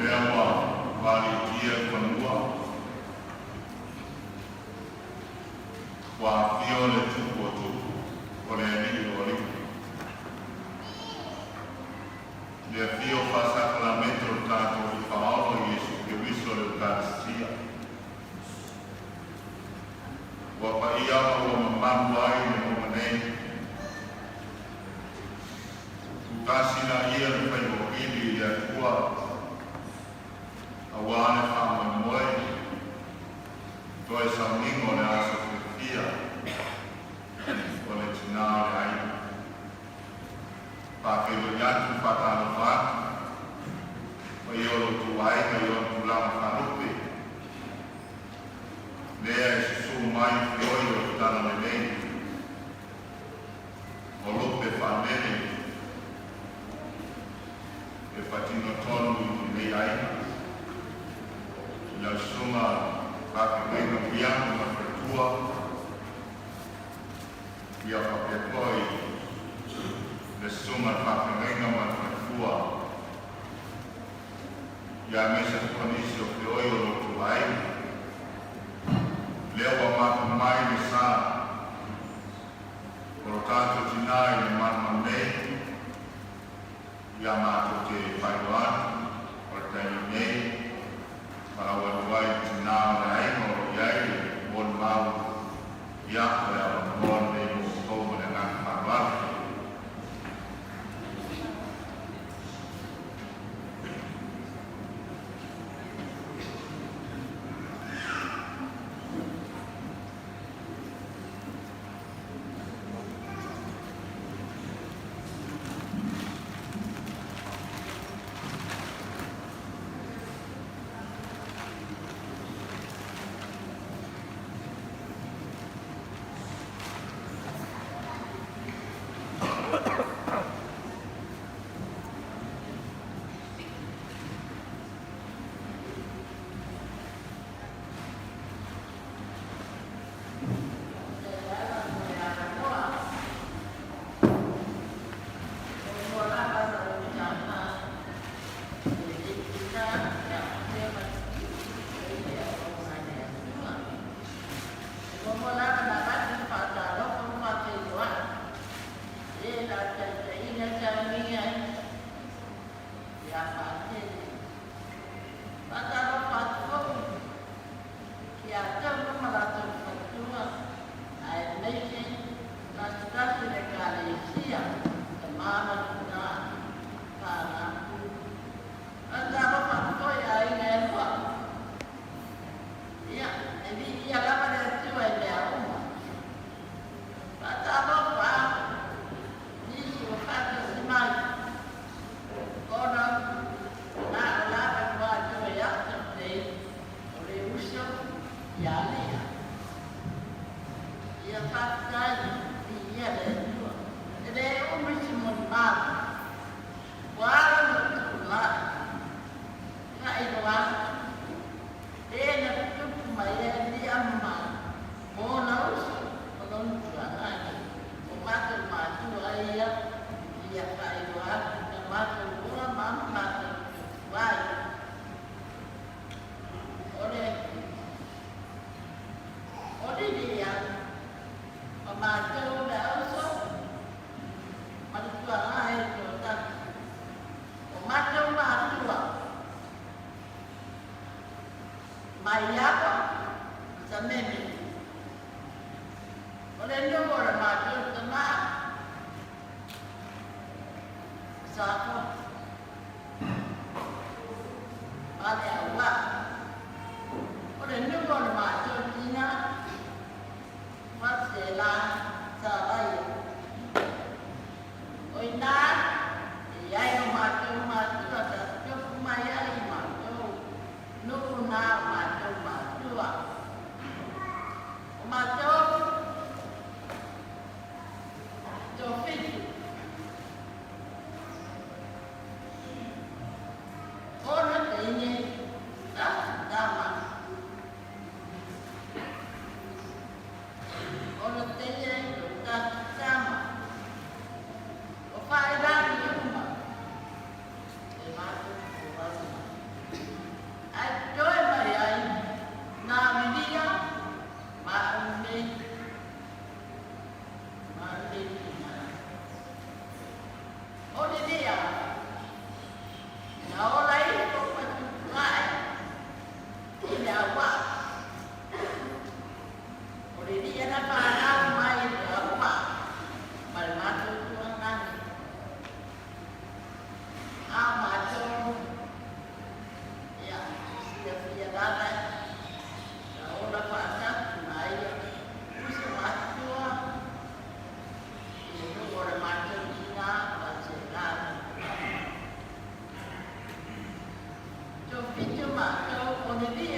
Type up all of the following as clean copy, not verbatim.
Lea ua valitia i fanua, ua afio le Tupu o Tupu, o le Alii o Alii. Le afio faasakalamete o le tatou Alii Faaola Iesu Keriso le Ekalesia. Ua paia ma ua mamalu ai le mauga nei. Tutasi laia le faiva o pili i le Atua, auā le faamoemoe, toe sauniga o le aso fiafia o le tinā o le aiga. Faafeiloai atu, faatalofa atu, paia o lo outou aiga i ona tulaga faalupe, lea e susū mai feoi o le talalelei, o lupe faalele e faatino tonu i lenei aiga. I lau susuga faafeagaiga Muliaga ma faletua, ia faapea foi le susuga le faafeagaiga ma le faletua, ia aemaise foi nisi o feoi o lo outou aiga. Lea ua mapu mai le sa o lo tatou tinā i le malumalu nei, ia matou te faailoa atu o le taimi nei, valaau atu ai i le tinā o le aiga o lo o i ai le molimau, ia o le avanoa lenei mo outou ma le agaga faaaloalo.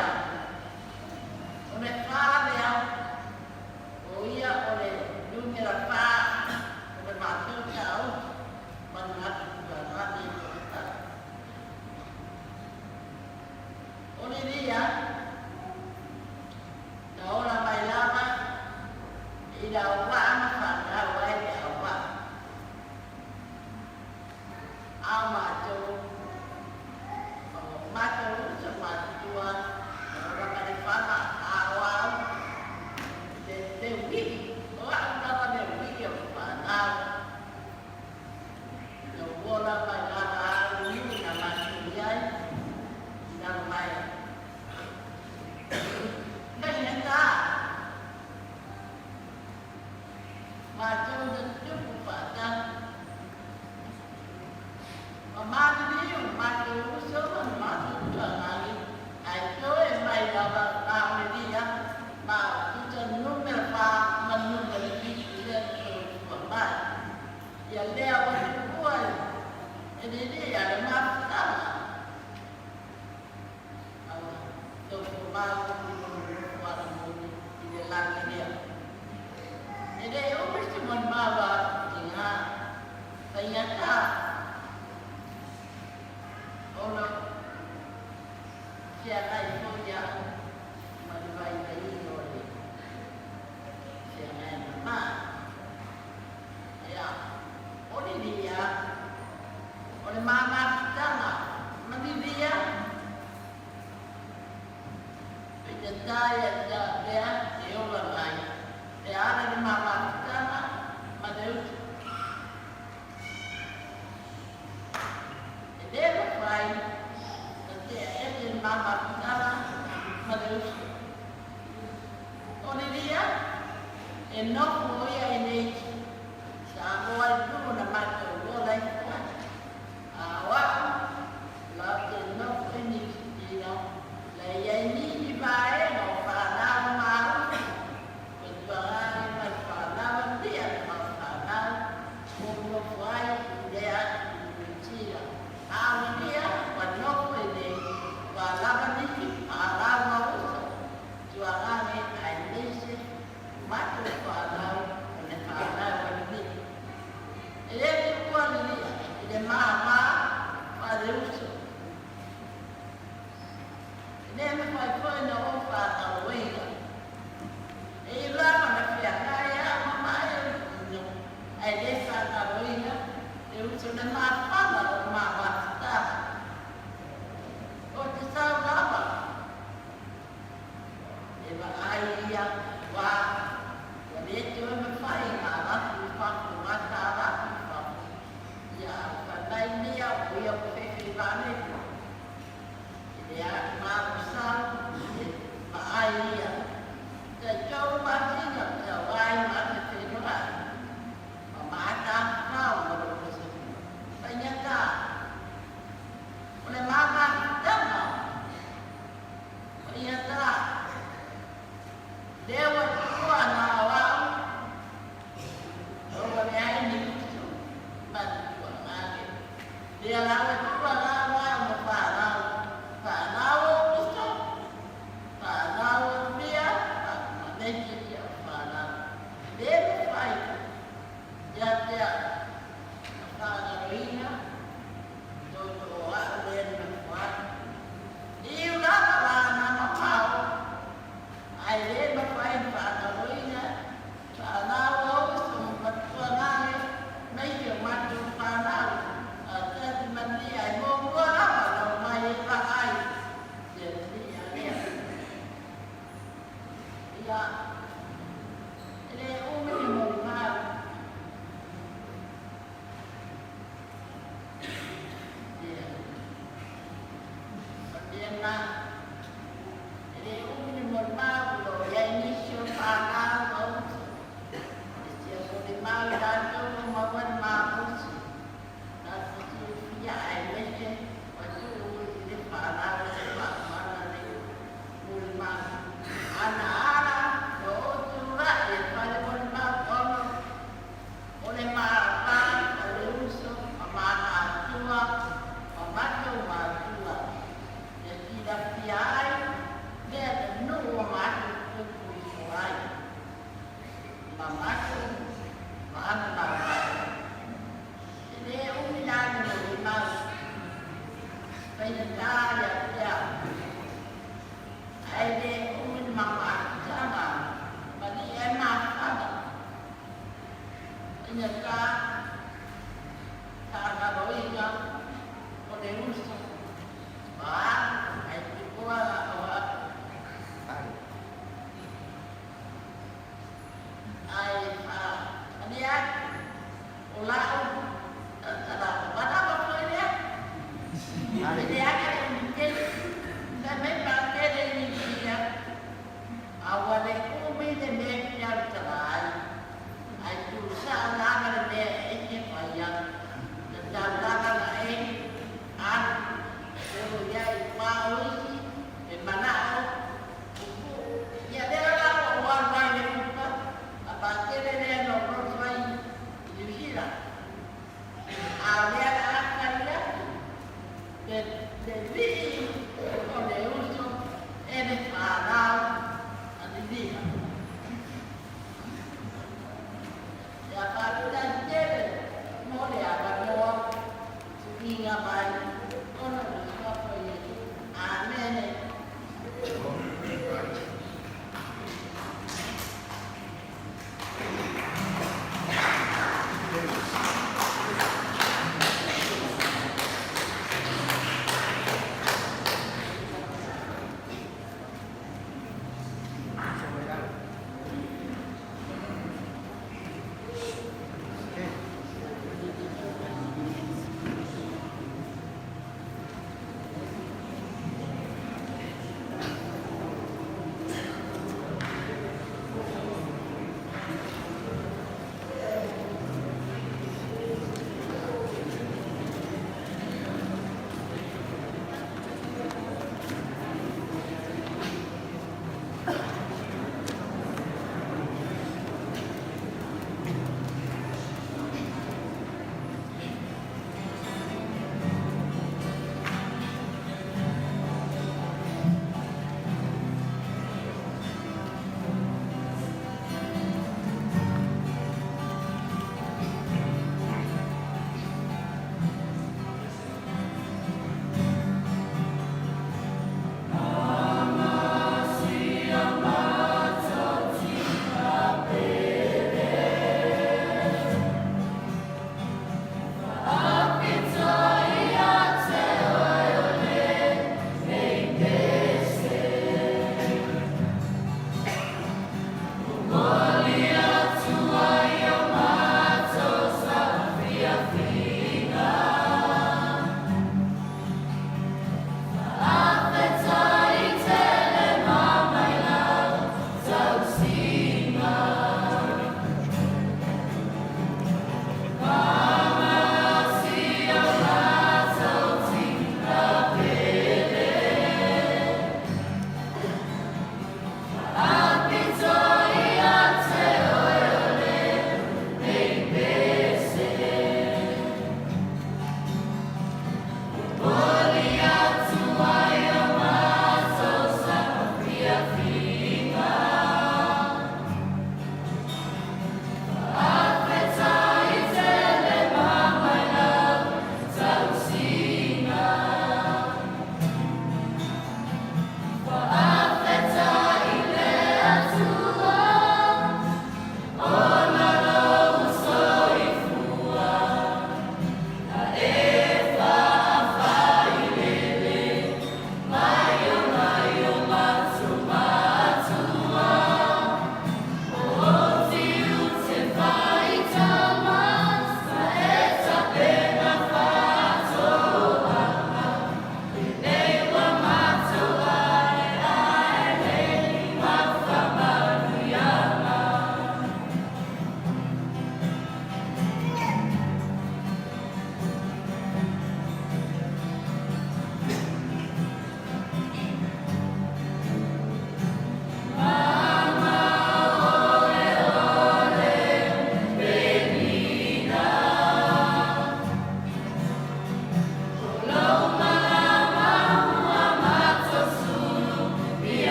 Lia, o le fa lea, o ia o le numera fa o le matou taofi ma le matou tuanai i le tala. O le Lia, na ola mai lava i le auvaa ma fanau ai le auvaa. A o matou, o matou uso matutua na ola mai le fana, a o au le ui'i, o au lava le ui'i o le fanau. Na ou ola mai lava au i nuu na matou i ai i lalo mai. Faigata matou na tutupu faatasi. Ma maliliu matou uso ma le matou tuanai, ae toe mai lava na o le Lia ma tusa numera 4 ma numera 7 lea na soifua mai. Ia lea ua tuua e le Lia le mafutaga. A ua nofo mau i lona nofoaga moni i le lagi lea. E le umi se molimau a tina faigata ona feagai foi au ma le vaivaiga o le feagai mama. Ia, o le Lia, o le mamafutaga ma le Lia, faigata ia te au lea e ola mai, e ala le mamafutaga ma le utu. E le mafai na tea ese le mamafutaga ma le usu. O le Lia, e nofo ia i nei Samoa i nuu na matou ola ai foi. A o au, latou te nofo i Niu Sila, la i ai nisi vaega o fanau ma usu, ua tuanai ma le fanau a Lia le mau fanau, ua ou nofo ai i lea i Niu Sila. A o le Lia, ua nofo i nei, ua lava nisi fanau ma uso, tuanai aemaise matou fanau o le fanau a le Lia. E le tuua le Lia i le māmā ma le uso. E le mafai foi na ou whātaloina. E i lava na feagai au ma mai o le tino, ae le whātaloina le uso na mafana o le mamafutaga. O te sau lava, e vaai ia wā, ua le toe mafai ngā rapu i fafo, ngā tārapu i fafo, ia au whanai nia o ia o whewhe vānehu. I le a malu sau, e vaai ia. Tai tau masina te wai ma te whenua. Ma mātāwhau ma lo uso. Faigata. O le mamafutaga. Faigata. Lea ua tuua na o au. O ua leai ni uso ma le tuanage. Lea la ua tuua la au ma whanau. Whanau o uso. Whanau o mea. Ma nei ia o whanau. Le mawhai. Ia te au. Na whangaroina. Tō o au lea na whai. I lava la na mamao. Ai le mawhai whangaroina. Whanau o uso ma tuanage. Mai te o matou whanau. A tati mania e mō mua lava na o mai e vaai. Ia lia lea. Ia, e le umi ni molimau. Ia, faapena. E le umi ni molimau o lo o i ai nisi o fanau ma uso. E sia molimau i latou ua maua le malosi. Latou silafia aemaise ua tuu i le fanau e faamana le molimau. Ana ala na E le fanau a Lilia. Ia faafetai tele mo le avanoa tuuina mai ona o le suafa o Iesu. Amene.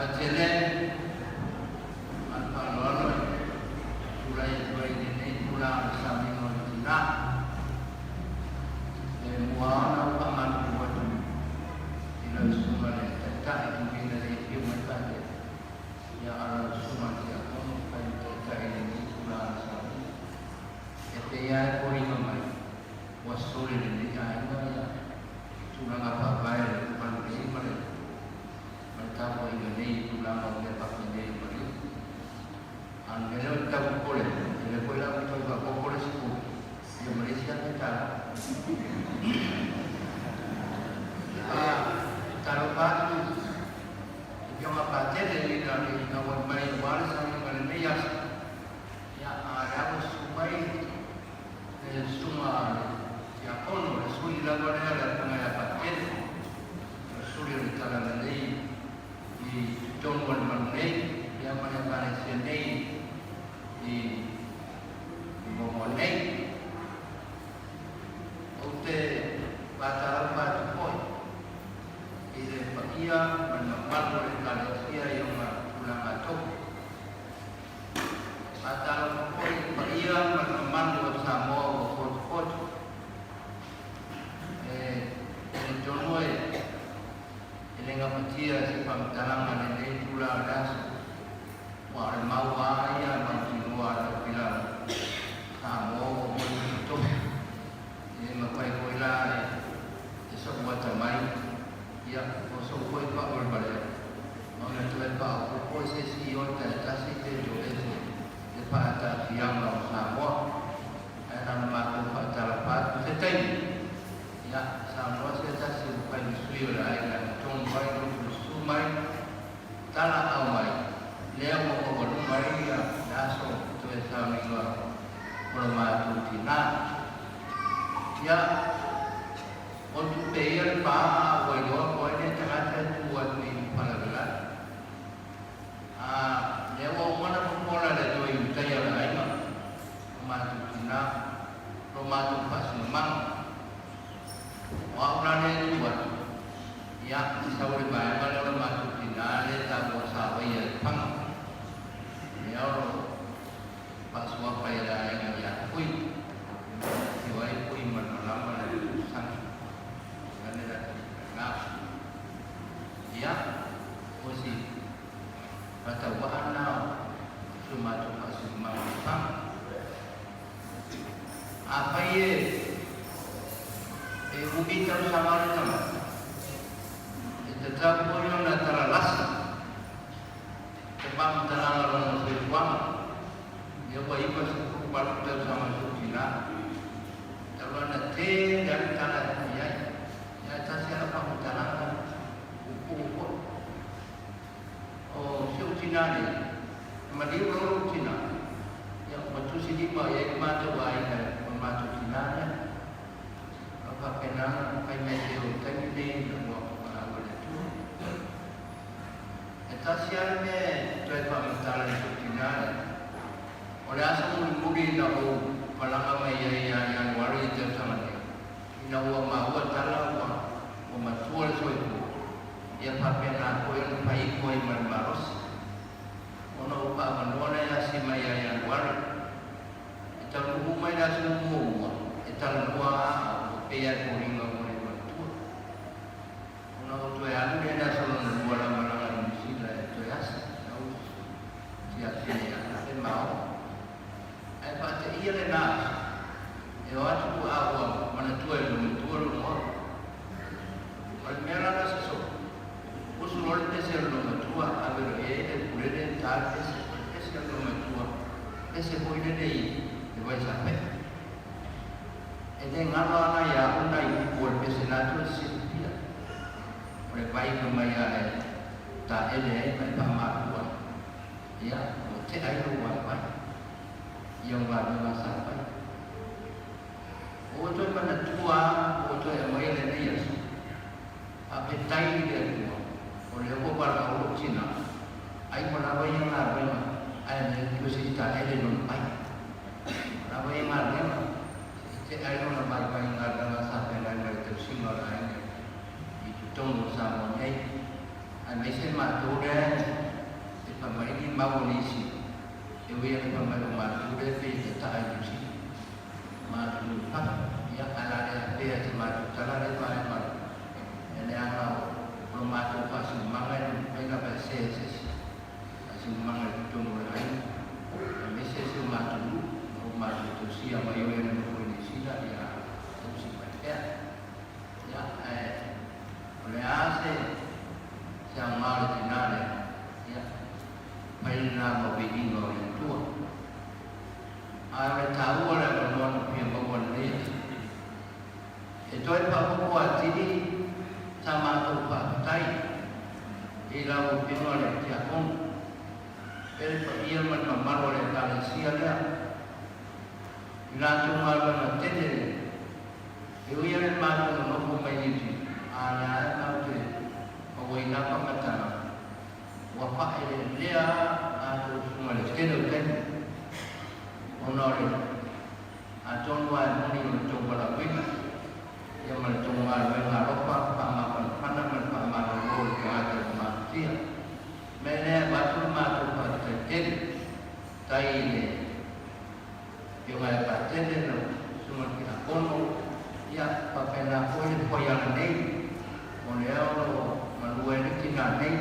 Patele, ma le faaaloalo e tulai atu ai i lenei tulaga o le sauniga o le tina. E mua ona ou faamalulu atu i lau susuga le Taitai, ui ina le afio mai Patele, ia a o lau susuga le Tiakono e fai ma Taitai i lenei tulaga o le sauniga. E pei lava e foliga mai ua soli e lenei aiga ia tulaga faavae o le mamalu nei ma le ma le tapuaiga nei i tulaga o mea faapenei o maliu. A o le mea lea ou te tau popole ai, o lea foi la ua toe faaopoopo le isi pule, ia ma le isi $1,000. A talofa atu i Afioga Patele i le auai mai aua le sauniga i lenei aso, ia a o lea ua susu mai le susuga a le Tiakono, le sui lava lea le Afioga ia Patele, o le suli o le Talalelei i totonu o le malu nei, ia ma le Ekalesia nei i Moamoa nei. Ou te faatalofa atu foi i le paia ma le mamalu o le Ekalesia i ona tulaga tofi. Faatalofa foi i le paia ma le mamalu o Samoa ua potopoto. E talitonu e le gafatia se faamatalaga lenei itula o le aso, aua o le mau lava ia a mautinoa a le taupilaga Samoa ua molimolitofi. E le mafai foi la e sou atamai, ia, po o sou foi faavalevaleau ona toe faaopoopo i se isi iota e tasi pe toese le faataatiaga o Samoa. Ae na ona matou faatalofa atu se taimi, ia, saunoa se tasi o fai ma sui o le aiga e tonu ai lotu le susu mai, tala au mai, lea ua maualuga ai le aso toe sauniga o lo matou tina. Ia, o tupe ia le pa a ua iloa po ai lea tagata e tu atu i Palavelave. A, lea ua uma ona popola le toe Iutaia o le aiga, lo matou tina, lo matou faasinomaga. O au la lea e tu atu, ia, e sau i le vaega lea o lo matou tina lea e taua o Savaia i Paga. Lea o lo o faasuafa i le aiga ia Pui, afio ai Pui ma le malama le tausaga. Lale la na. Ia, o si faatauaa na o si o matou faasinomaga i Paga. Afai e e umi tausaga o le tagata, e tatau foi ona talalasi se faamatalaga o lona soifuaga. Lea ua 98 tausaga o si ou tina, talu ana tele lava le tala e fai ai, ae tasi lava lau faamatalaga, puupuu foi. O si ou tina nei, e maliu loa lou tina, ia ua tusilima i ai le matou aiga o le matou tina lea. O lo o faapena ona fai mai pea o le taimi lenei ina ua valaau e le Atua. E tasi lava le mea e toe faamatala i si ou tina lea, o le aso mulimuli ina ou malaga mai ai ia Ianuari i le tausaga nei, ina ua maua tala ua matua le soifua, ia faapena foi ona fai ifo ai ma le malosi. Ona ou faavanoa lea e asi mai ia Ianuari. E taunuu mai le aso muamua, e talanoa a au, ua pei lava e foliga ua le matua. Ona ou toe alu lea i le aso lona lua o lau malaga i Niu Sila e toe asi, au siaki ia Ape ma Ao. Ae faateia lena aso, e o atu a ua manatua e lou matua lou moa. O le mea la na sosoo, usu loa le pese o le loomatua, ave loa i ai le ukulele, ta le pese, o le pese a le loomatua, pese foi lele i le vaisapea. E le galo ana ia au nai upu o le pese na atu e silafia, o le vai fai mai a e taele ai ma e faamalu ai, ia, ua tea ai lou vaivai i au galuega sa fai. Ua toe manatua a, ua toe aumaia lenei aso. Faafetai i le Atua, o lea ua valaau lou tina, ai ua lava ia galuega, ae le toe se i taele lona vai. Ua lava ia galuega, se i tea ai lona vaivai i galuega sa feagai ma le tausiga o le aiga i totonu o Samoa nei. Ae Aemaise matou lea e fai mai ni mau a nisi, e ui lava ina fai mai o matou lea pei e tataa i Niu Sila, ma atunuu i fafo, ia, ae o le a le afea i se matou tala lea vaega o le leaga o lo matou faasinomaga e le mafai lava e sea e se isi faasinomaga i totonu o le aiga, aemaise si o matou nuu o lo o matou tausia mai o e nonofo i Niu Sila, ia tausi mai pea. Ia, ae o le a se se aoga o le tina lea? Ia, fai lena ma viiga o le Atua. Ae o le taua o le avanoa na fia maua lenei aso, e toe faaopoopo atili sa matou faafetai i lau Afioga le Tiakono, pe le paia ma le mamalu o le Ekalesia lea, i latou galuega tele E ui lava i matou nonofo mai Niu Sila, a o lea lava matou te mauaina faamatalaga, ua faaeleelea a outou usuga i le tele o taimi, ona o le atonu lava e moni o le tou valaauina, ia ma le tou galuega alofa faamafanafana ma le faamalolo i tagata ua matutia. O le mea lea e avatu le matou faafetai tele tai i le Afioga ia Patele, lau Susuga i le Tiakono, ia, faapena foi le fuaiala nei, o lea o lo o galue ai le tina nei.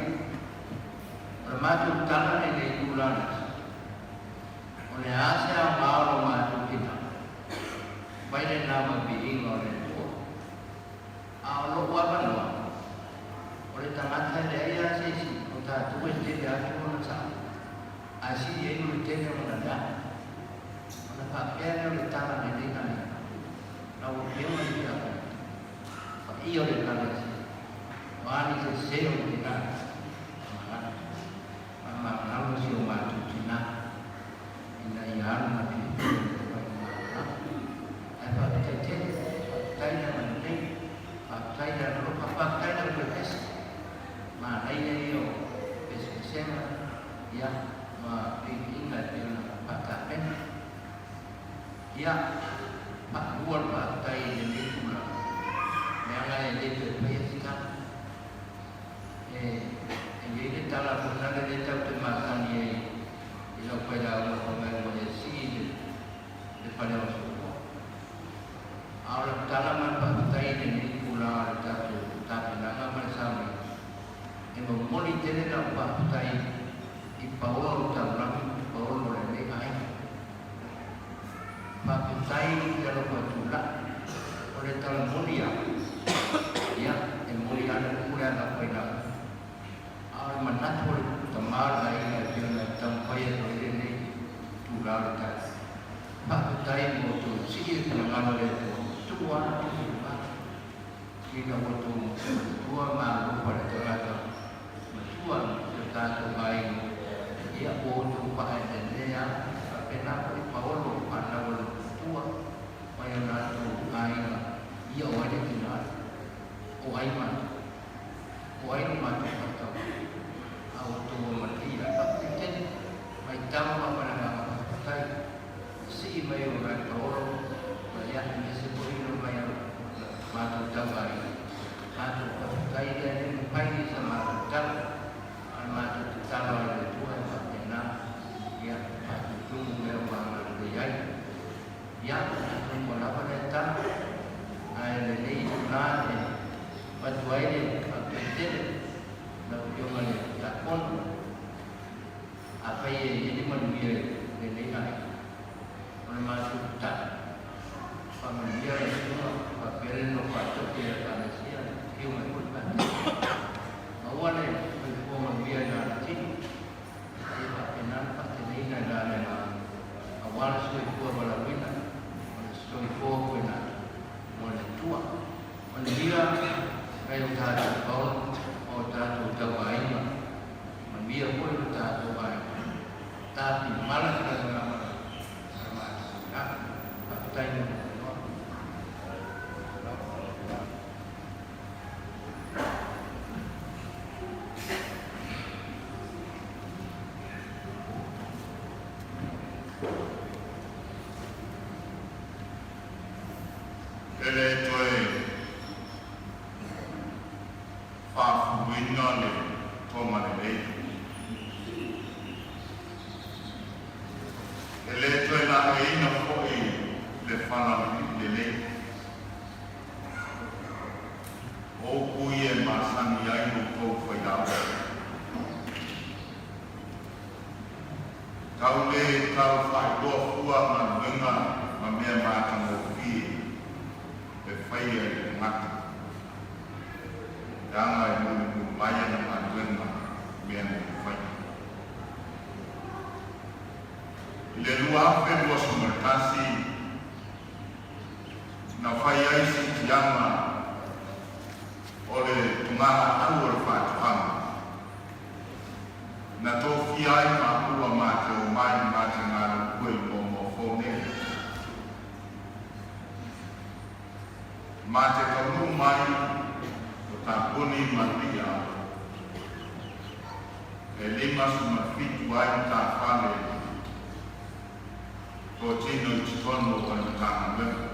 O le matou tala nei i le itu la le aso, o le a se aoga o lo matou tina, mai lena ma viiga o le Atua. A o lou avanoa, o le tagata e leai lava se isi o tatou e tele atu ona sao. Ae sili ai o le tele o ona leaga. Ona faapea lea o le tala lelei a le Lau Afioga i le Tiakono, paia o le Ekalesia, o a ni sese o le tina, faamagalo, faamagalo si o matou tina, ina ia alu ma fiafia i le fai malamalama. Ae faafetai tele, faafetai le agalelei, faafetai le alolofa, faafetai le aufaipese. Manaia ia o pesepesega ia ma viiviiga e pei ona faatapena. Ia, faalua le faafetai i lenei tulaga, leaga e le toe faia se tala. E i ai le tala foi lale lea tatou te masani ai i lau failauga fai mai ua e sii le fale o soifua. A o lau tala ma le faafetai i lenei tulaga o le tatou tapenaga ma le sauniga, E momoli tele lau faafetai i paolo taulagi ma paolo o lenei aiga. Faafetai i le alofa tulai o le tala moni a, ia, e moni lava le upu lea a lau failauga. A o le manatu o le tama o le aiga e pei ona taumafai atu ai lenei itula o le tala. Faafetai mo tou sii le finagalo o le Atua, tuu atu i le va. Ina ua tou matua ma alofa le tagata matua i o tatou aiga, ia ua outou faaeleelea faapena foi paolo o fanau a le matua mai o latou aiga, ia o ai le tina, o ai matou, o ai lo matou faitau, a ua outou amanaia. Faafetai tele, matau ma le agaga faafetai. Sii mai o nai paolo ma ia aemaise foi lo mai o matou tauaiga. Matou faafetai lea le mafai i sa matou tala, a o le matou tatalo ai le Atua e faapena ia faatutumu mea ua agalelei ai. Ia, atonu ua lava lea tala, ae lenei itula e avatu ai le faafetai tele i lau Afioga i le Tiakono. Afai e i ai le manuia i lenei aiga, o le matou tatalo, faamanuia le Atua, faapea le nofo atoki a Ekalesia e afio mai foi Patele. Maua le soifua manuia i lana tino, a ia faapena le faateleina i la le agaga, aua le soifua valaauina, o le soifua koena atu mo le Atua. Manuia nai o tatou paolo ma o tatou tauaiga. Manuia foi lo tatou aiga. Tapi mala le lagona ma le matou tina. Faafetai mo le avanoa. E le toe faafuluina le. Toma lelei. E le toe laeina foi le fala lelei. O upu ia e masani ai lo outou failauga. Tau le tau faailoa fua galuega ma mea matagofie e faia e le tagata. Leaga e mulimuli mai ana galuega mea na ia faia. I le 2021, na fai ai siitiaga o le togalaau o le faatoaga. Na tofia ai maua ma te omai ma te galulue i Moamoa Fou nei. Ma te taunuu mai o Taponi ma Lia e 57 ai matafale totino i totonu o le Matagaluega.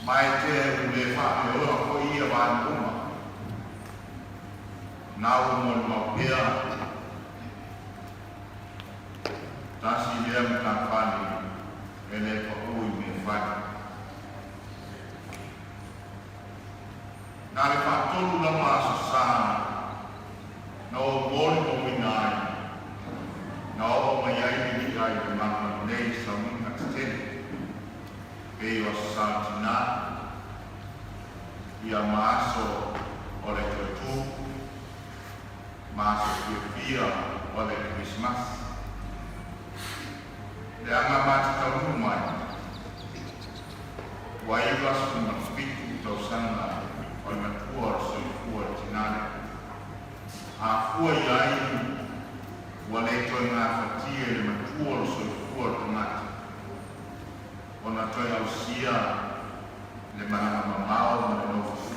Ma e te u le faaleoa foi ia vaega uma. Na ua molimau pea tasi lea matafale e le paʻu i mea fai. Na le faatolu lava Aso Sa na ou molimauina ai, na oo mai ai le i'a i le malumalu nei i sauniga tetele, pei o Aso Sa o Tinā, ia ma aso o le Toetū, ma aso fiafia o le Kerisimasi. Leaga ma te taunuu mai, ua 97 tausaga o le matua o le soifua i le tinā lea. A fua i ai, ua le toe gafatia e le matua o le soifua o le tagata ona toe ausia le malaga mamao ma le nofofu.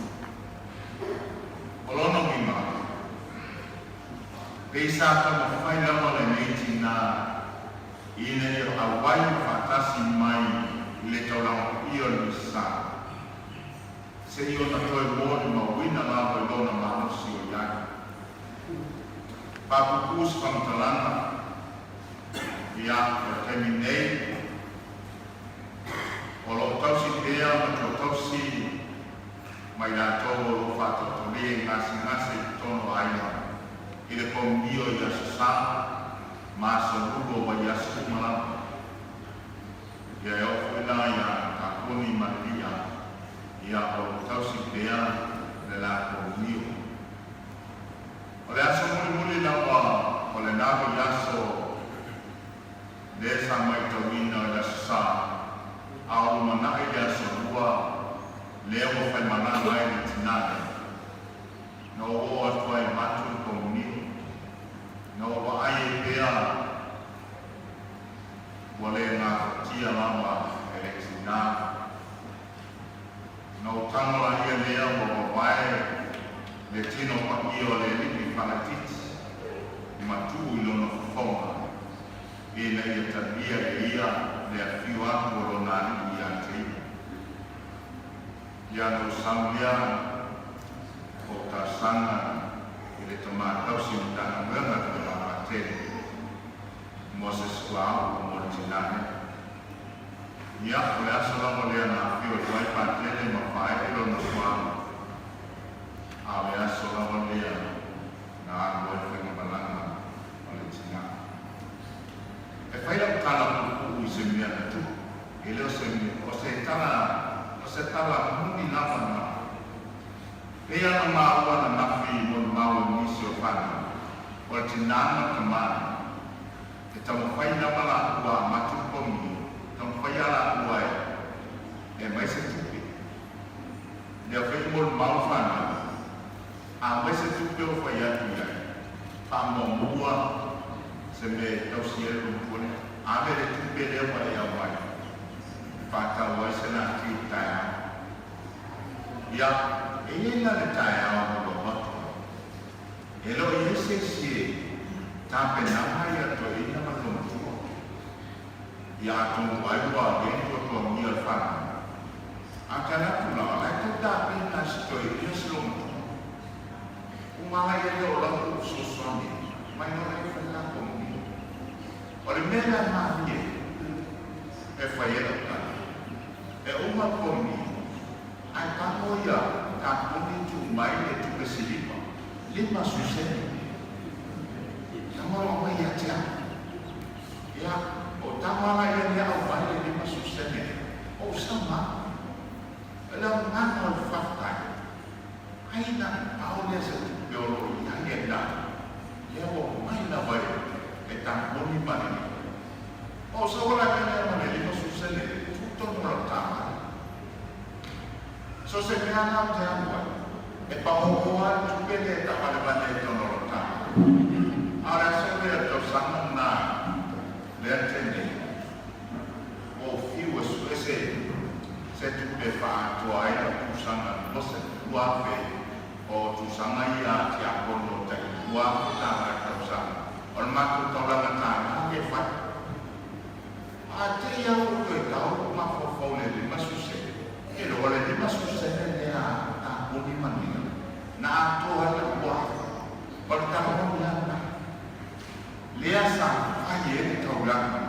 O lona uiga, pei sa taumafai lava lenei tinā ina ia auai faatasi mai i le taulaga paia o le Misasa, seia ona toe molimauina lava i lona malosi o i ai. Faapuupuu se faamatalaga, ia, o le taimi nei, o lo o tausi pea ma toe tausi ma i latou o lo o faatoatolia i gasegase i totonu o aiga i le komunio i Aso Sa ma Aso Lua o vaiaso uma lava. Ia e oo foi la iā Kaponi ma Lilia, ia o lo o tausi pea le latou mio. O le aso mulimuli lava o lenā vaiaso lea sa maitauina i le Aso Sa, a o lumanai le Aso Lua lea ua faimalaga ai le tinā lea. Na ou oo atu ai i Matu i Komunio, na ou vaai ai pea ua le gafatia lava e le tinā. Na ou tago laia lea ua vavae le tino paia o le alii falaititi ma tuu i lona fofoga ina ia talia e ia le afio atu o lona alii ia te ia. Ia na ou sau lea o talosaga i le tama tausi Matagaluega i le Patele Moses Tuaau mo le tinā lea. Ia, o le aso lava lea na afio atu ai Patele ma faaee lona suauu, a o le aso lava lea na alu ai faigamalaga o le tinā. E fai lau tala puupuu i se mea na tupu, e le o se mea, o se tala, o se tala moni lava na. Pei lava ona maua ananafi i molimau e nisi o whanau, o le tinā ma le tamā, e taumafai lava laua a matu le komunio, taumafai a laua e e aumai se tupe. Lea foi e molimau le whanau, a aumai se tupe o fai atu i ai, faamuamua se mea e tausi ai le matua lea. Ave le tupe lea ua e aumai e faatau ai se laki i le taeao. Ia, e i ai la le taeao na ua avatu ai. E le o i ai se isi e tapenaga ia toeaina ma le matua. Ia atonu ai ua le tuatuagia le whanau. A te atu la, lai tau tapena si toe ia se lomatua. Umala ia le o lau o fesoasoani mai no lai fai la komuni. O le mea lea malie e fai e lau tala. E uma komuni, ae tago ia tapuni tuu mai le tupe silipa, 50 sene. Tago o aumai ia te au. Ia, o tago ala ia lea aumai le 50 sene, o sama. O le agaga o le faafetai, ai na pau lea se tupe o lo o i ai e na, lea ua mai lava e tapuni ma le lima. O sa ola ke lea ma le 50 sene, tu tonu o lau tāmale. So se mea la o te alu ai, e paoho a le tupe lea e tavalevale ai tonu o lau tāmale. A o le aso lea o le tausaga lena lea te nei, ua ou fiu e sue se tupe e faaatoa ai lau tusaga 20,000 o tusaga ia a tiakono tai 2,000 tala i le tausaga o le matou taulaga tālā lea e fai. A te i au ua toe tau lou mafaufau i le 50 sene, e loa le 50 sene lea a tapuni manuia na atoa ai lau 2,000. O le tala moni lava lena. Lea sa fai ai le taulaga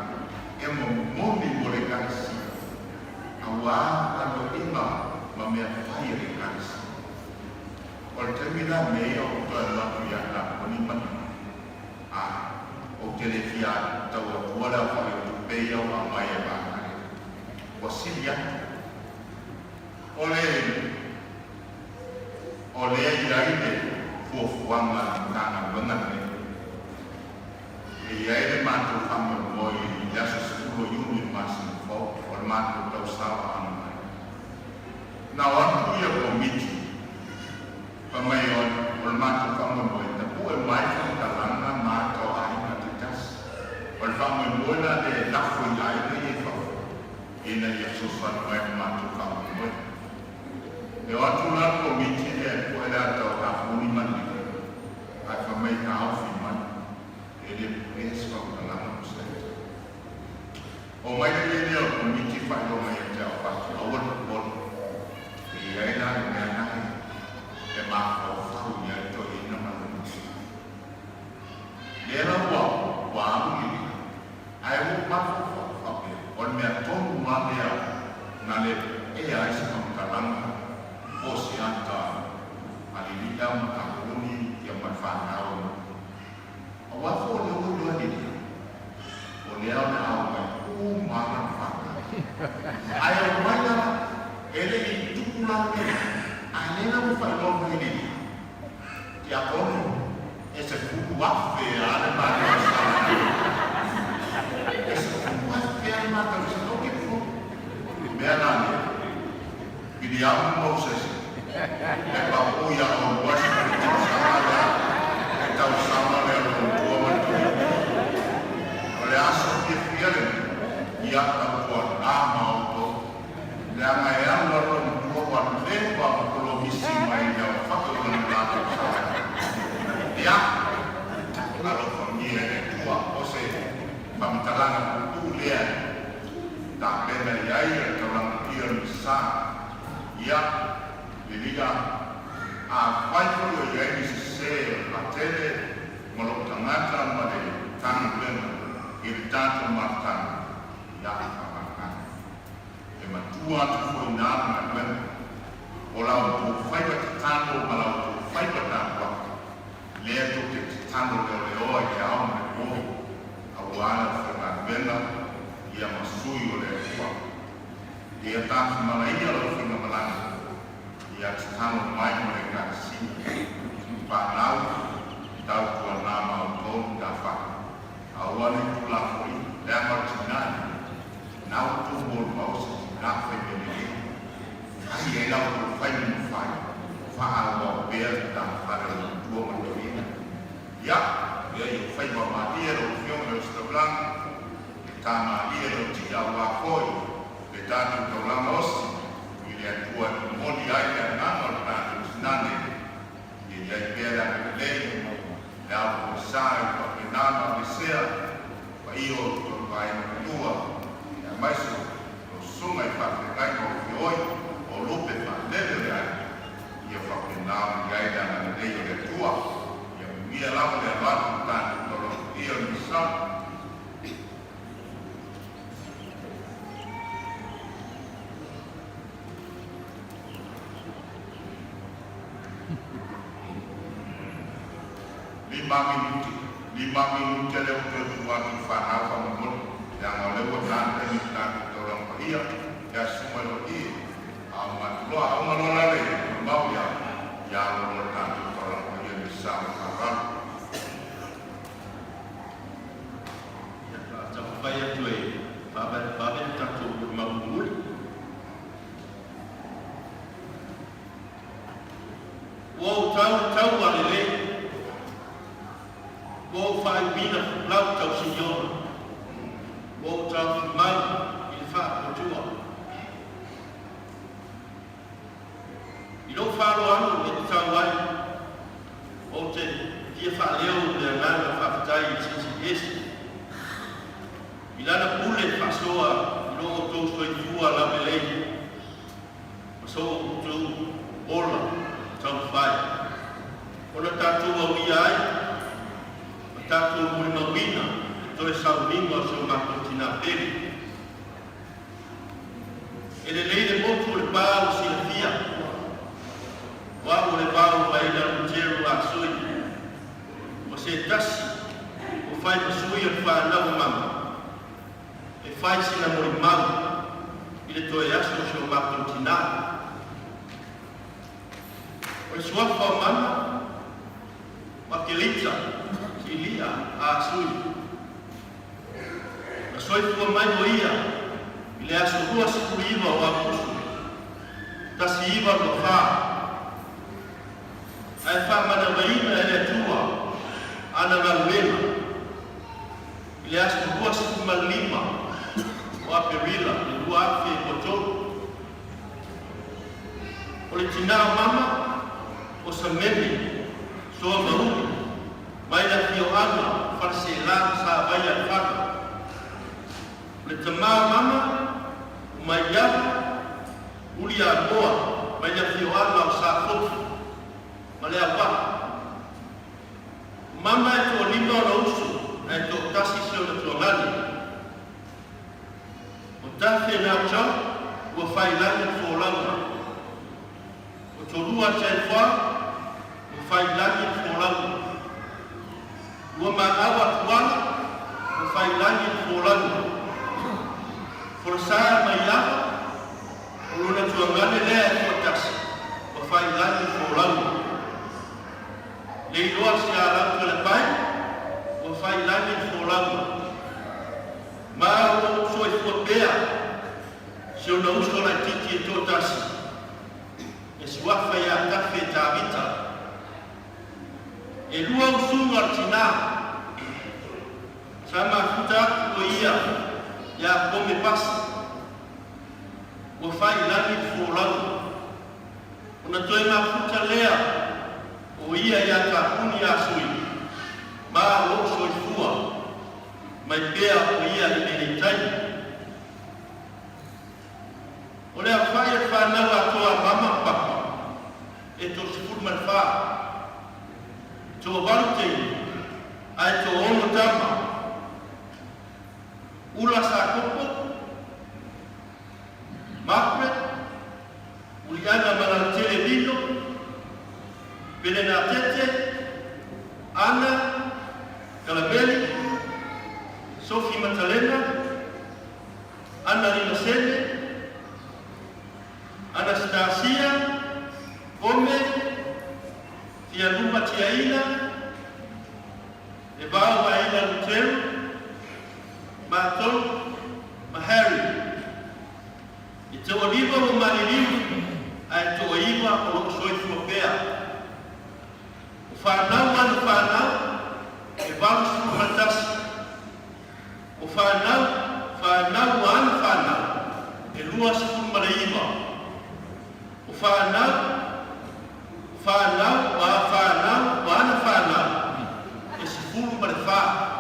e momoli mo le Ekalesia, auā aloaʻiga ma mea fai a le Ekalesia. O le taimi la nei a ou toe alu atu iā Taponi ma Lima, a ou te le fia tau atua le aofai o tupe ia ua aumai e vaega lea. Ua sili atu. O le o lea i ai le fuafuaga a le Matagaluega lenei. E i ai le matou faamoemoe i le aso 10 o Iuni o le masina fou o le matou tausaga mai. Na o atu ia Komiti fai mai o le matou faamoemoe tapue mai faamatalaga ma ata o aiga taitasi. O le faamoemoe la lea e lafo i aiga ia i fafo ina ia fesoasoani mai i le matou faamoemoe. E o atu la le Komiti lea e pue le ata o Tapuni ma Lima ae fai mai taofi mai e le puea se faamatalaga mo se ata. O mai le lea o le Komiti faailoa ia te au fatu aua le popole. E i ai la le mea nae e mafaufau i ai toeaina ma lona uso. Lea la ua ua alu i lea, ae ua ou mafaufau faapea, o le mea tonu lava lea na le puea ai se faamatalaga po o se ata a Lili'a ma Tapuni ia ma le fanau a Nu'u. Aua foi o lea ua iloa e Lili'a, o lea o le a omai uma lava lana fanau. Ae omai lava, e le i tupu la le mea, a lea la ua faailoa mai e Lili'a, Tiakono, e 10,000 lava le matou salani. E 10,000 lava le matou salani. Ou te popole. O le mea la lea, Piliamu Mosese, e paopu iā ʻolua i le tausaga lea, le tausaga lea o le tua ma le toeaina. O le aso fiafia lenei, ia tautuana ma outou, leaga e alu alu le matua ua leva ma polomisi mai le aofai o lana la tausaga. Ia, alofagia e le Atua, o se faamatalaga puupuu lea e tapena i ai le taulaga paia o le Misa. Ia, Lili'a, afai foi o i ai ni sesē o le patele ma lou tagata ma le Matagaluega i le tatou mafutaga, ia faamagalo. E matua atu foi i ina le galuega o la outou faiva tatalo ma la outou faiva tapuai, lea tou te tatalo leoleoa i le ao ma le po, auā le aufaigaluega ia ma sui o le Atua. Ia tafimalaia lau faigamalaga, ia tatalo mai mo le Ekalesia, fanau, tautuana ma outou ni tafai. Aua ne i tulafoina, leaga o le tinā lenei, na outou molimau se tinā fai mea lelei, fai ai la outou fai ma mafai, faaauau pea le tafale o le matua ma le toeaina. Ia, lea ia faiva malie lau Afioga i le Ositaulaga, e ta malie lau tia aua foi le tatou taulaga osi i le Atua e momoli ai le agaga o le tatou tina nei, ia i ai pea le agalelei, le alofoisa i le faapena ona aveesea paia o tolu vaega e lua, aemaise o susuga i faafeagaiga o feoi o 5 minute, 5 minute lea ua toe tuu atu i fanau faamolemole, leaga o lea ua ta le taimi i le tatou taulaga paia ia susu mai loa i a o matuloa auga loa la le mau ia ia alo loa le tatou taulaga paia i le sa o le faaaloalo. Ia, taumafai atu e faavavevave le tatou molimau mulimuli. Ua ou tau le taua lelei, ua ou faaiuina lau tausigiona, ua ou taofimau i le faatuatua. I lou faaaloalo e tatau ai, ou te fia faaleo le agaga faafetai i le Silisili Ese i lana pule faasoa i lo outou soifua laulelei ma so outou ola taumafai ona tatou auia ai ma tatou molimauina le toe sauniga o si o matou tinā pele. E lelei le motu o Lepa ua silafia, o au o le vao mai na Luteru a sui, o se tasi o fai ma sui o le whanau o mama, e fai sina molimau i le toe aso o si o matou tinā. O le suafa o mama, Makelita, Silia, a sui. Na soifua mai o ia i le aso 29 o Aokuso, 1924, ae faamanavaina e le Atua ana galuega i le aso 25 o Aperila le 2023. O le tinā o mama o Sameme Soa Mauli mai le afioaga o Faleaseela ma Savaia Lefaga. O le tamā o mama o Maiava Uli Amoa mai le afioaga o Safotu ma Leauvaa. O mama e toalima ona uso ae toatasi si ona tuagane. O Tafe Nauchau ua failagi le folauga. O Tolua Tiaifoa ua failagi le folauga. Ua maau atuala ua failagi le folauga. Folasa Maiava o lona tuagane lea e toatasi ua failagi le folauga. Leiloa Sialau Tualapai ua failagi le folauga. Ma ua ou soifua pea si ona uso laitiiti e toatasi e suafa iā Tafe Tavita. E lua usuga o le tinā sa mafuta atu o ia iā Kome Pasi ua failagi le folauga. Ona toe mafuta lea o ia iā Kapuni Asui ma o loo soifua mai pea o ia i lenei taimi. O le aofai o le fanau atoa a mama ma papa e 34. E toavalu teine ae toaono tama. Ula Sakopo, Margaret, Uliana Malautele Lino, Pelenatete, Ana, Kalameli, Sophie Matalena, Ana Limasene, Anastasia, Kome, Fialuma Tiaina, E Vao Vaila Luteru, matou ma Harry. E toalima ua maliliu ae toaiva o loo soifua pea. O fanau ana fanau e 81. O fanau, fanau a ana fanau e 29. O fanau, fanau a fanau a ana fanau e 14.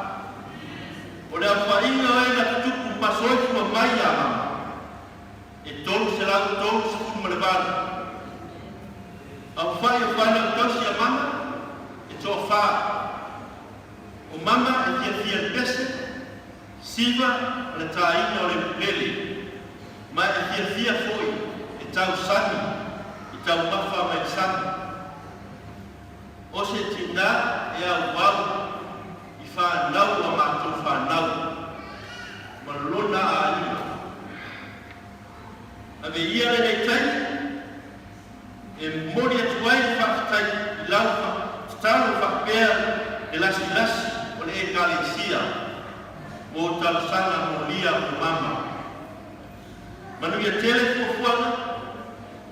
O le aofaiga o e na tutupu ma soifua mai iā mama e 338. Aofai o fanau tausi a mama e toafa. O mama e fiafia le pese, siva ma le tāina o le ukulele, ma e fiafia foi e tau sani i taumafa mai le sami. le auau i fanau a matou fanau ma lona aiga. Ave ia lenei taimi e momoli atu ai le faafetai i lau tatalo faapea le lasilasi o le ekalesia mo talosaga molia mama. Manuia tele fuafuaga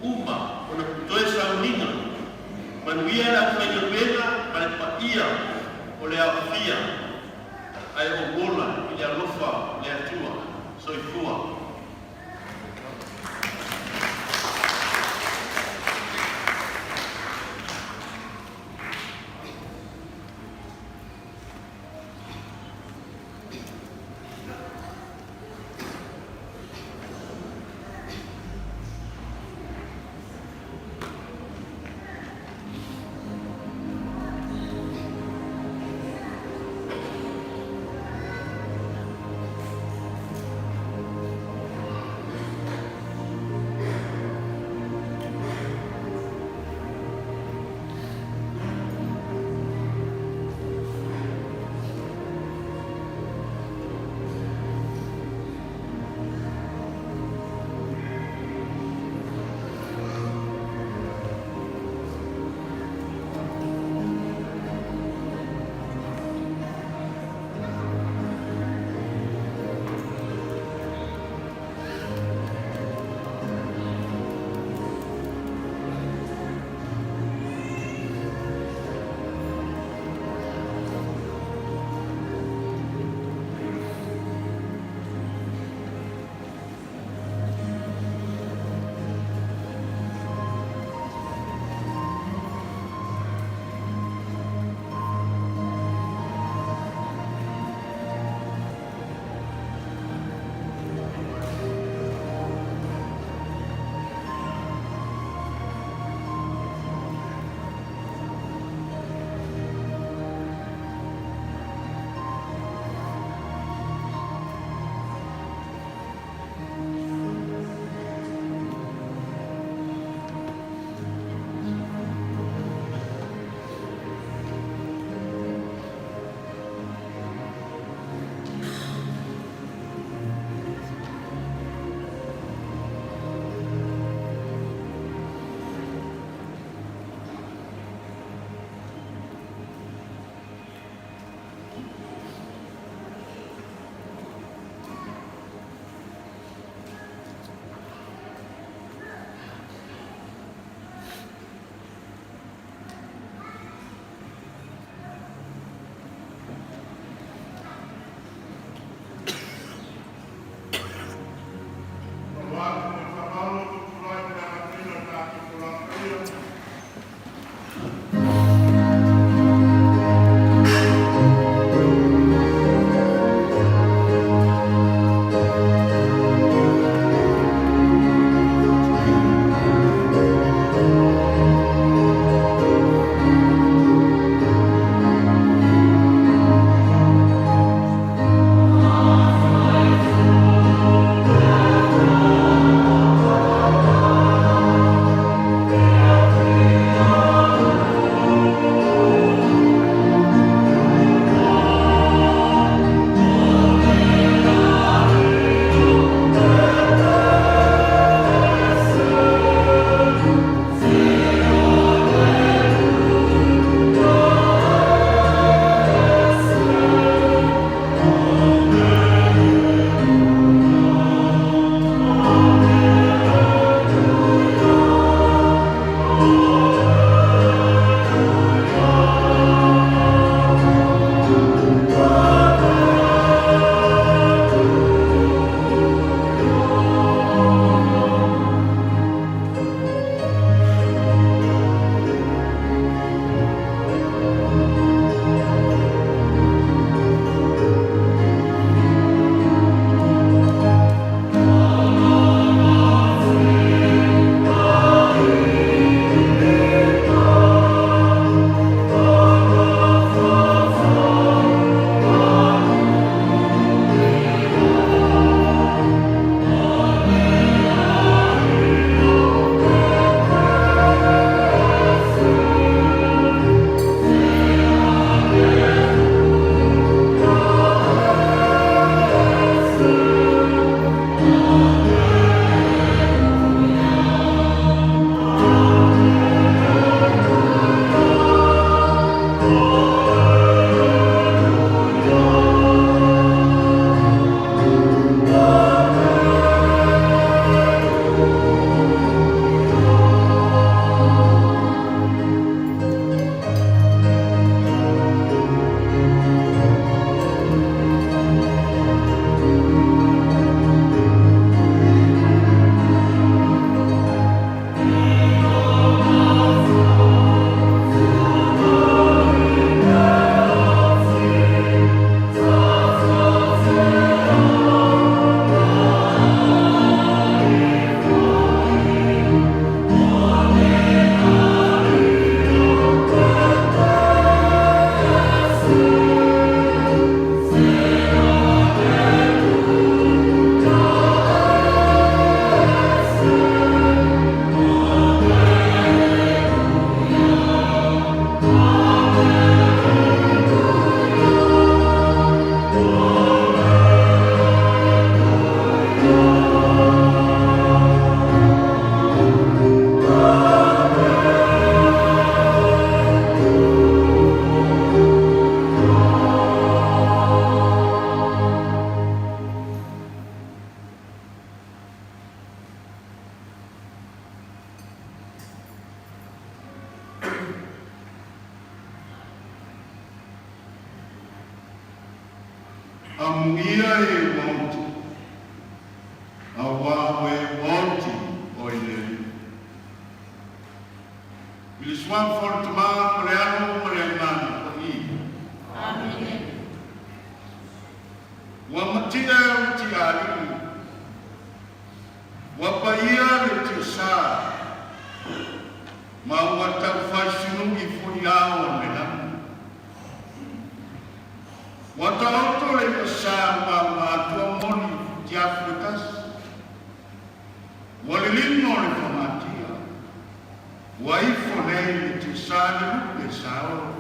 uma ona toe sauniga. Manuia le aufaigaluega ma le paia o le aofia ae ou ola i le alofa o le Atua. Soifua. Faamanuia e ua oti, auā o e ua oti o i le Alii. I le suafa o le Tamā ma le Alo ma le Agaga Paia. Amene. Ua matie le tiaalii, ua paia le tiasā, ma ua taufaisinu'i foi ao o le lagi. Ua taoto le i'asā ua ua atoa moli i futiafu e tasi. Ua liligo le fagaatia, ua ifo nei le tiasā i le lupe saolo.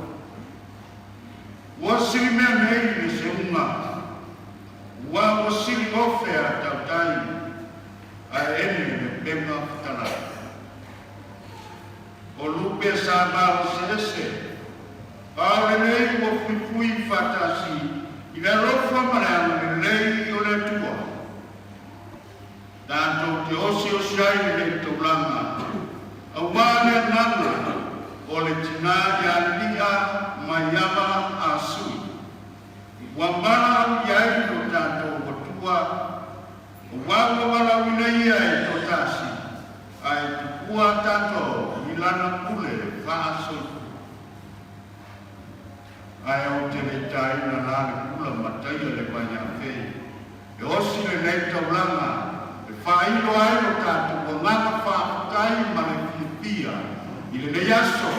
Ua silimea nei le seuga, ua ua sili ofe a tautai, ae ene le upega fetalai. O lupe sa maloseese, a o lenei ua fuifui faatasi i le alofa ma le agalelei o le Atua. Tatou te osiosi ai lenei taulaga, auā le agaga o le tinā ia Lili'a Maiava Ah Sui, ua valaau i ai lo tatou Atua, auā ua valaauina ia e toatasi, ae tupua tatou i lana pule faasoifua. Ae ou te le taina la le pula ma taia le vaiafe e osi lenei taulaga e faailo ai lo tatou agaga faafetai ma le fiafia i lenei aso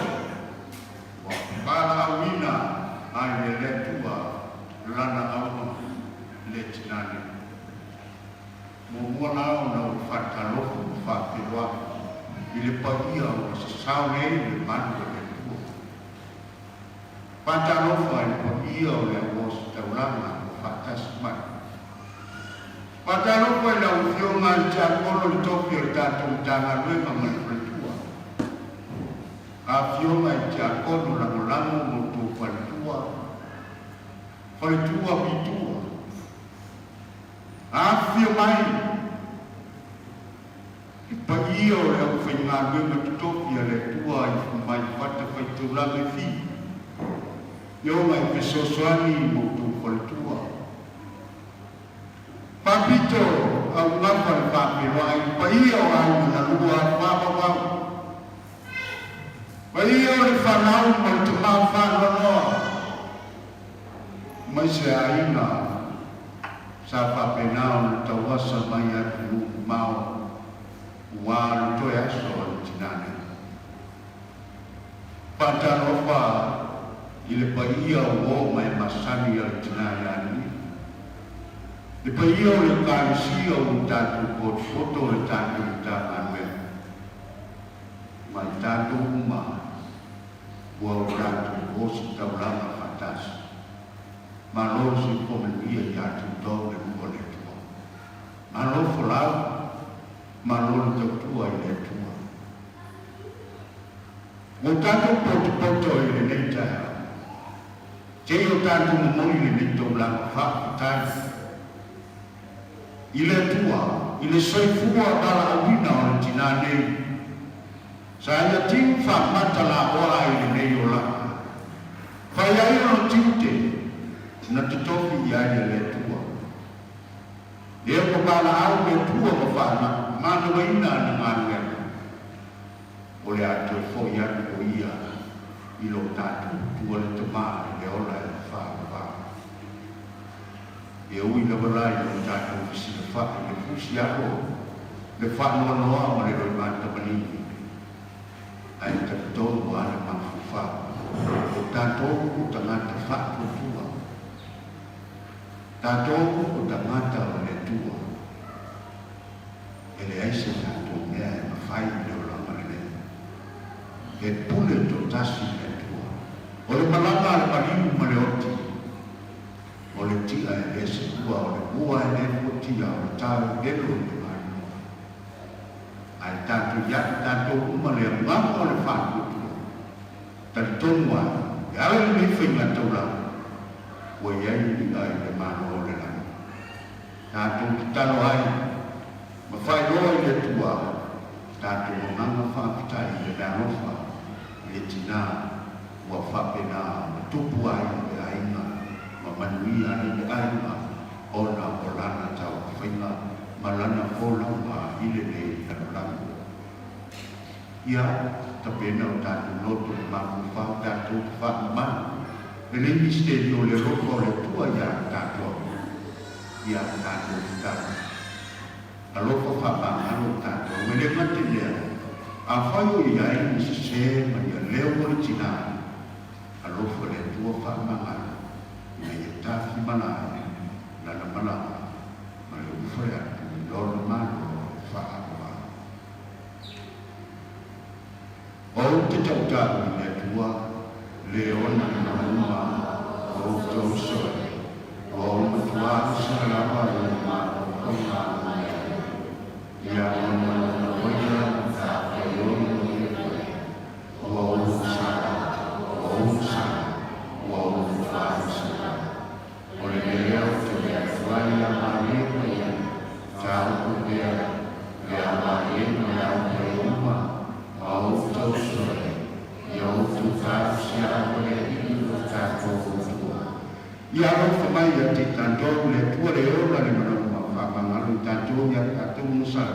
ua valaauina ai e le Atua lana auauna le tinā nei. Muamua la ona ou faatalofa ma faafeiloai i le paia ua sasao nei i le malu o le Atua. Faatalofa i le paia o le au ositaulaga ua faatasi mai. Faatalofa i lau Afioga i le Tiakono i le tofi o le tatou Matagaluega ma le Faletua. Afioga i Tiakono lagolago ma outou faletua, faletua pitua. Afifio mai le paia o le aufaigaluega totofi a le Atua i mai fatafaitaulaga e fia, e ola i fesoasoani ma outou faletua. Faapito augafa le faafeiloai i le paia o aiga na lua faavavau, paia o le fanau ma le tama faanoanoa, mai se aiga sa faapena ona tauasa mai atunuu mamao ua le toe aso o le tinā nei. Faatalofa i le paia o uo ma e masani a le tinā ia Alii, le paia o le Ekalesia o lo tatou potopoto o le tatou Matagaluega, ma i tatou uma ua o tatou ositaulaga faatasi. Malo soifua manuia ia te outou le nuu o le Atua. Malo folau, malo le tautua i le Atua. Ua tatou potopoto i lenei taeao, se i o tatou momoli lenei taulaga faafetai i le Atua i le soifua valaauina o le tinā nei sa ia tiu faamata laoa ai lenei olaga. Fai ai ona tiute na totofi i ai e le Atua. Lea ua valaau le Atua ma faamanawaina ana galuega, o le a toe foi atu o ia i lo tatou Atua le Tama i le ola e faavavau. E ui lava la i lo tatou fesilafai i le fusi alo, le faanoanoa ma le loimata maligi, ae talitonu lava le mafaufau, o tatou o tagata faatuatua, tatou o tagata o le Atua, e leai se tatou mea e mafai i le olaga lenei. E pule toatasi le Atua. O le malaga a le maliu ma le oti, o le ti'a e le seua, o le ua e le fuatia, o le tau e velo i le maimoa. Ae tatou ia i tatou uma le agaga o le faatuatua, talitonu ai, e ala i lenei faiga taulaga, ua i ai li'a i le Malo o le lagi. Tatou tatalo ai ma faailoa i le Atua tatou agaga faafetai i le alofa i le tinā ua faapena ona tupu ai le aiga ma manuia ai le aiga. ona o Lana taumafaiga ma Lana folauga i lenei lalolagi. Ia tapena o tatou loto ma mafaufau tatou te faamamalu lenei misiteri o le alofa o le Atua iā tatou, iā tatou tatalo. Alofa faamagalo tatou, e le gata i lea, afai o i ai ni sese ma ia leo o le tinā, alofa le Atua faamagalo ina ia tafi malae lana malaga ma le ulufale atu i Lona Malo e faaaloalo. Ou te tautau i le Atua, le ona le manauma o outou soe, ua ou matua usaga lava i le mafaufauga o mea nei. Ia ona oia taofaioi o le Atua, ua ou usaga, ua ou usaga, ua ou matua usaga. O le mea ou te mea atu ai ia malie mai ai, tāupu pea, le ao malie ma le ao pai uma, ma outou soe, ia outou talosia aua le alii o lo tatou Atua. Ia alofa mai ia te tatou le Atua le ola le manauma faamagalo i tatou ia tatou onosai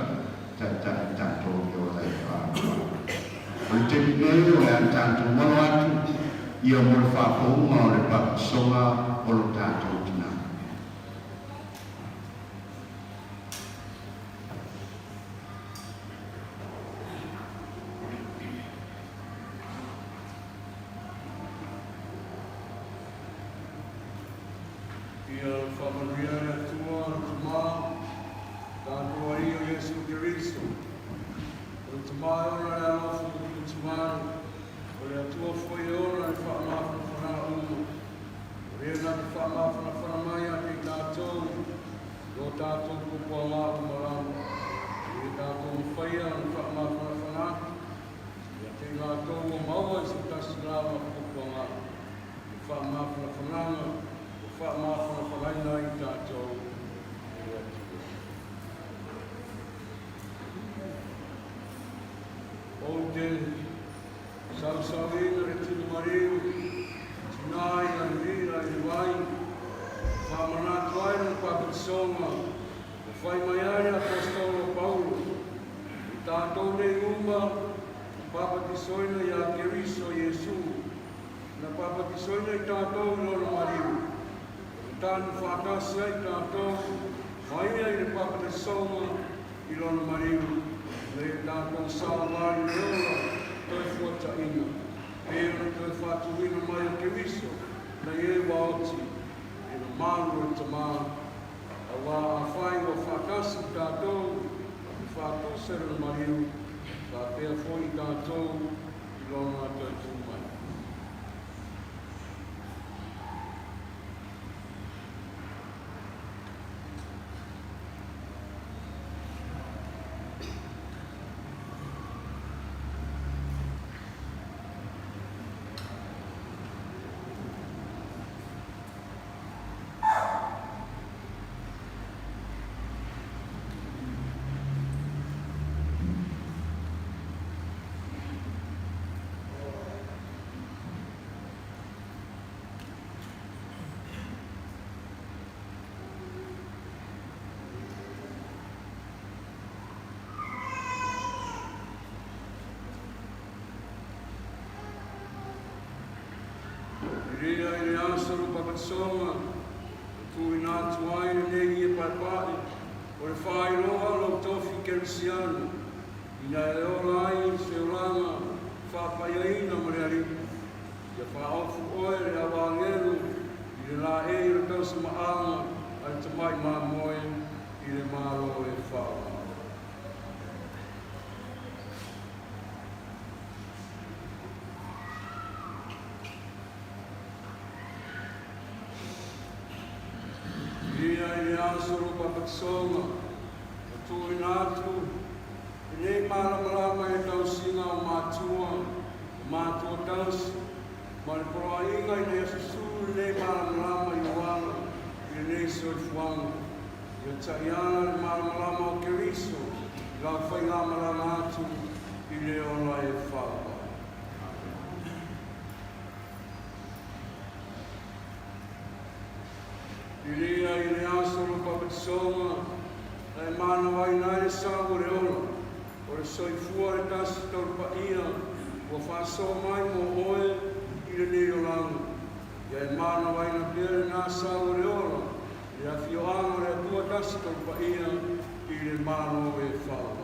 taitai i tatou le ola e faaaloalo. O le taimi nei o le a tatou alo atu ia mo le faafouga o le papatisoga o lo tatou tina. Ia faamanuia e le Atua le Tama, tatou Alii o Iesu Keriso. O le Tama e ona le alofa ma putimai, o le Atua foi e ona le faamafanafanaga uma. O le na te faamafanafana mai ia te i tatou, i o tatou puapuaga uma lava. E le tatou mafaia ona faamafanafana atu ia te i latou ua maua i se tasi lava puapuaga. Le faamafanafanaga ua faamafanafanaina ai tatou e le Atua. Ou te sausauina le tino mariu, tinā i a lila i le vai, e faamanatu ai lona papatisoga ua fai mai ai le Aposetolo o Paulo, I tatou nei uma na papatisoina iā Keriso Iesu, Na papatisoina i tātou i Lona maliu, na tanu whātasi ai tātou ma ia i le papatisoga i Lona maliu, na ia tātou saovali le ola toe fuataina, pei ona toe whātuina mai o Keriso na i e ua oti i le malu o le Tama, auā afai ua whātasi tātou i whātusa i Lona maliu, whāpea foi i tātou i lona toe tū mai. I reira i le aso o Papatisoga, e tuuina atu ai lenei ie paepae o le faailoa o lou tofi kerisiano, Ina e ola ai i se olaga faapaiaina ma le Alii, ia faaofu oe le au agelu i le laei o le tausamaaga a le tamai mamoe i le Malo e faaoga. Ia i le aso o lou papatisoga, ua tuuina atu lenei malamalama i le tausiga o matua, o matua tausi, ma le poloaiga ina ia susū lenei malamalama i ou ala i lenei soifuaga. Ia taʻiala le malamalama o Keriso i lau faigamalaga atu i le ola e faaoga. Vilia i le aso. Faapaatisoga na e manavaina ai le sau o le ola, o le soifua le tasi taulepaia ua faasoa mai mo oe i lenei olaga. Ia e manavaina pea lenā sau o le ola i le afioaga o le Atua tasi taulepaia i le Malo e faavavau.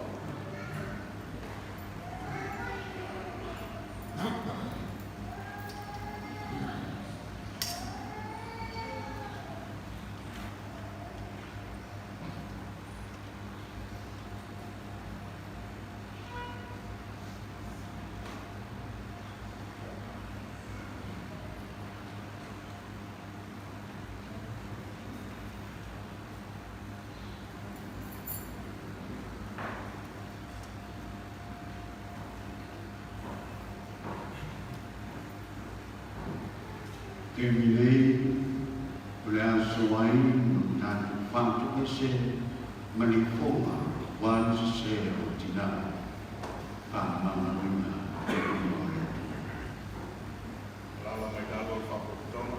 Taimi nei, o le aso ai no tatou fatoese ma le ifoga aua le sese o tina faamagaloina le luma o le Atua. Alaala mai lalo o le Faapotopotoga.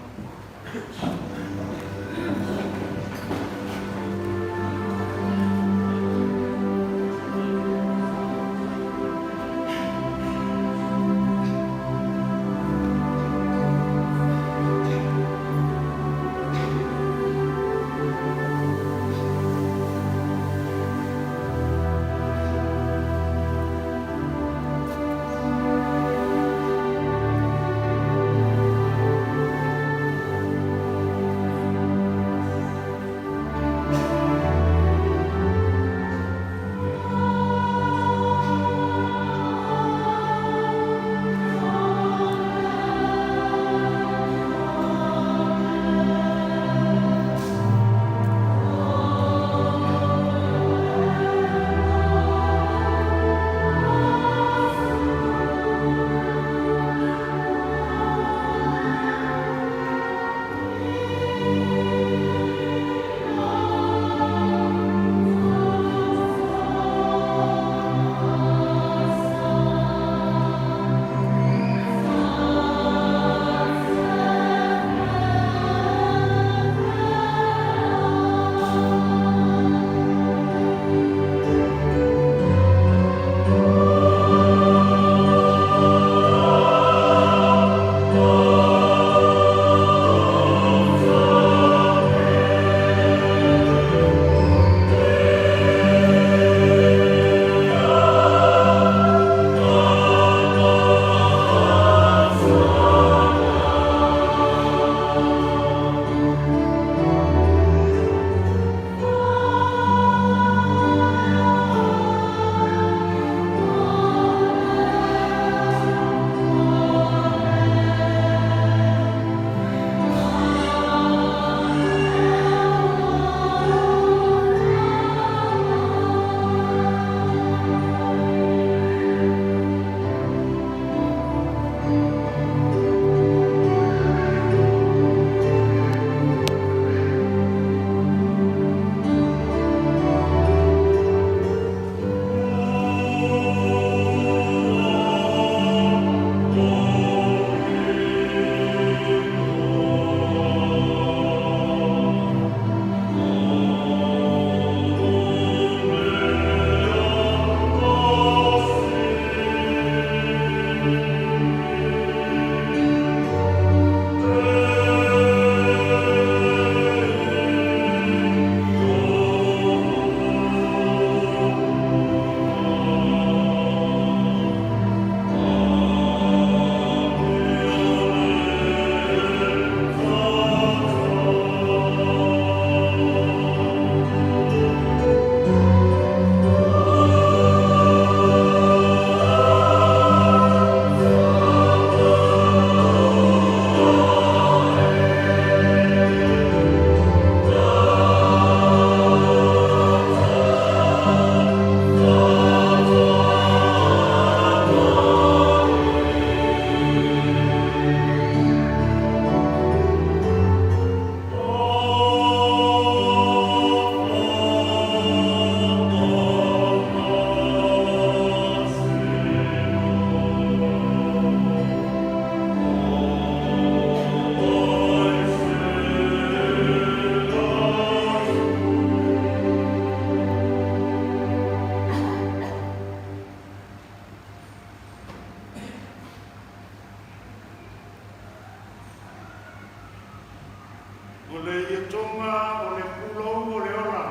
O le ietoga o le pulou o le ola,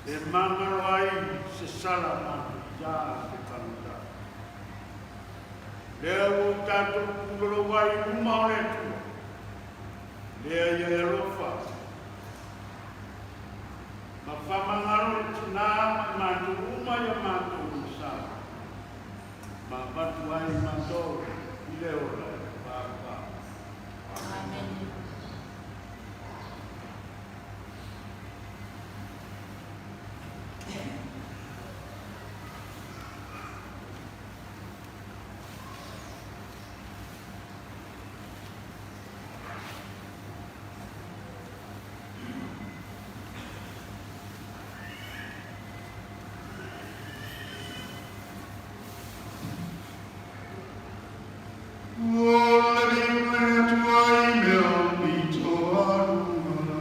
e magalo ai se sala matuia se tagata. Lea ua o tatou pulolou ai i luma o le Atua, lea ia e alofa, ma faamagalo le tinā ma i matou uma i a matou masa, ma avatu ai matou i le ola e pāpā. Amene. O le viiga i le Atua i mea pito aluga.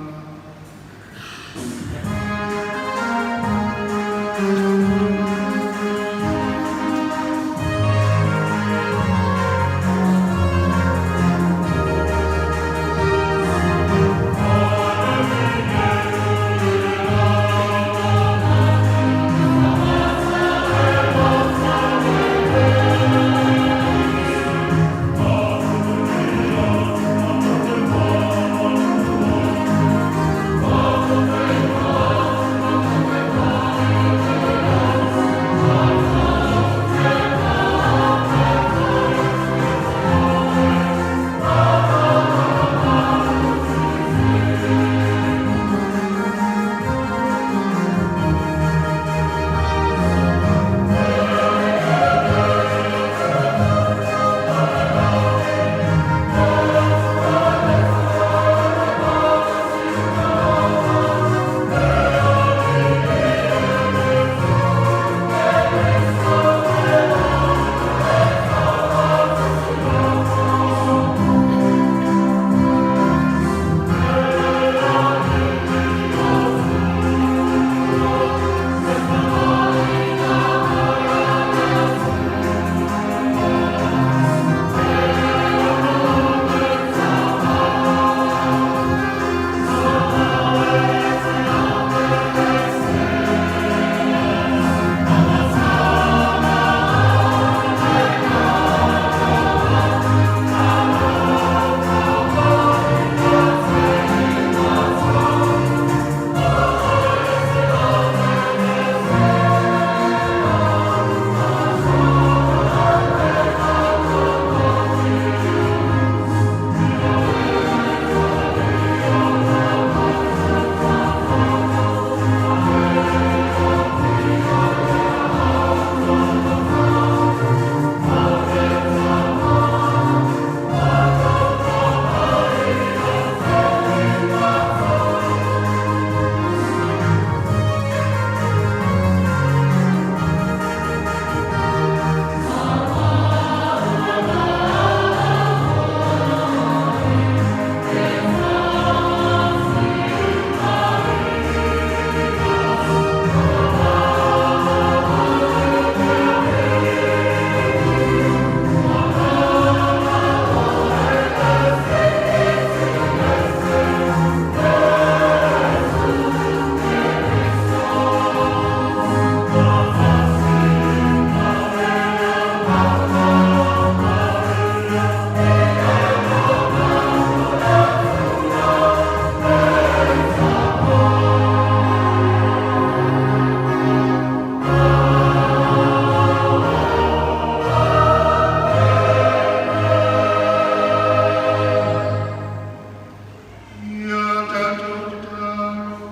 Ia tatou tatalo.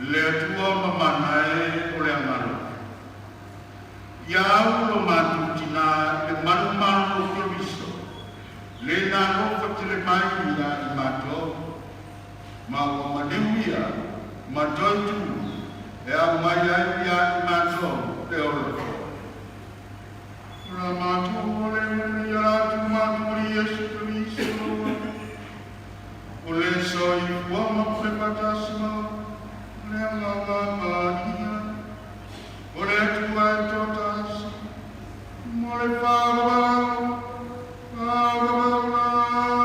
Le Atua mamana e o le agaalofa, ia au lo matou tinā i le malumalu o Keriso, le na alofa tele mai ia i matou, ma ua maliu ia ma toe tu e aumai ai ia i matou le ola fou. O la matou ole ia latou matou Alii Iesu Keriso, o le soifua ma pule faatasi ma le Agaga Paia, o le Atua e toatasi, mo le faavavau, faavavau lava.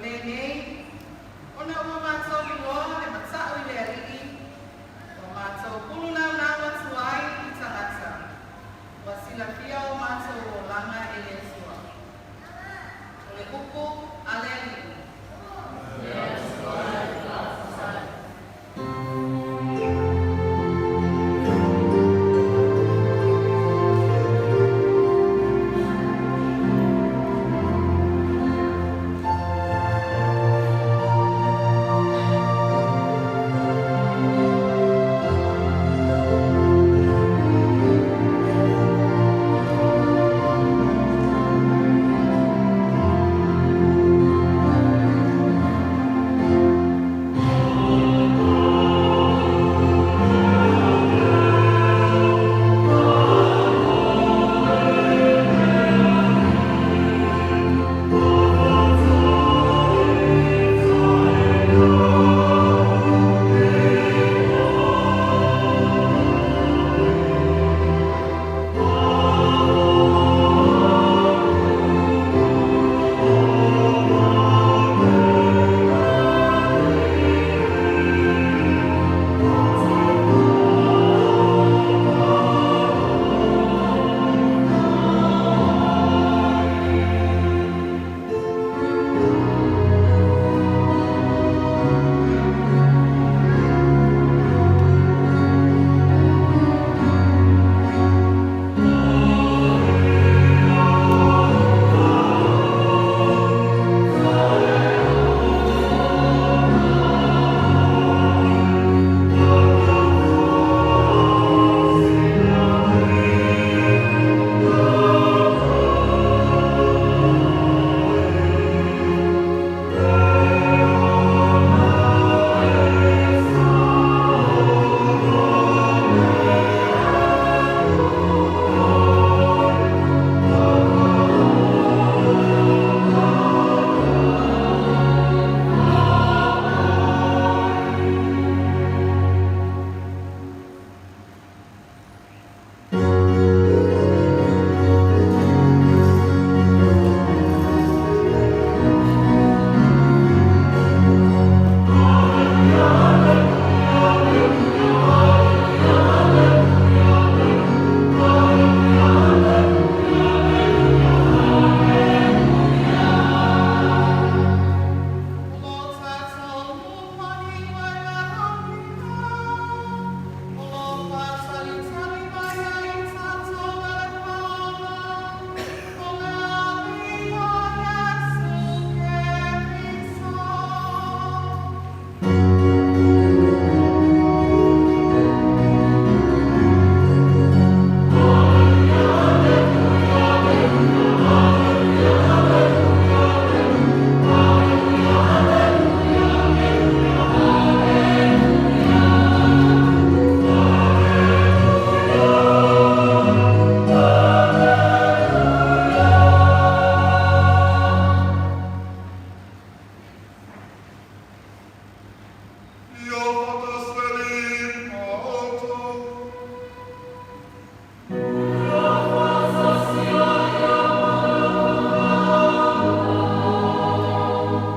Penei, ona ua matou iloa le mata'u i le Alii, ua matou pululaulau atu ai i tagata, ua silafia o matou olaga e le Atua. O le upu a le Alii. O lo tatou pani mai lalo, o lo faatalitali mai ai tatou e le paga, o le Alii o Iesu Keriso. Ia fataseli ma outou.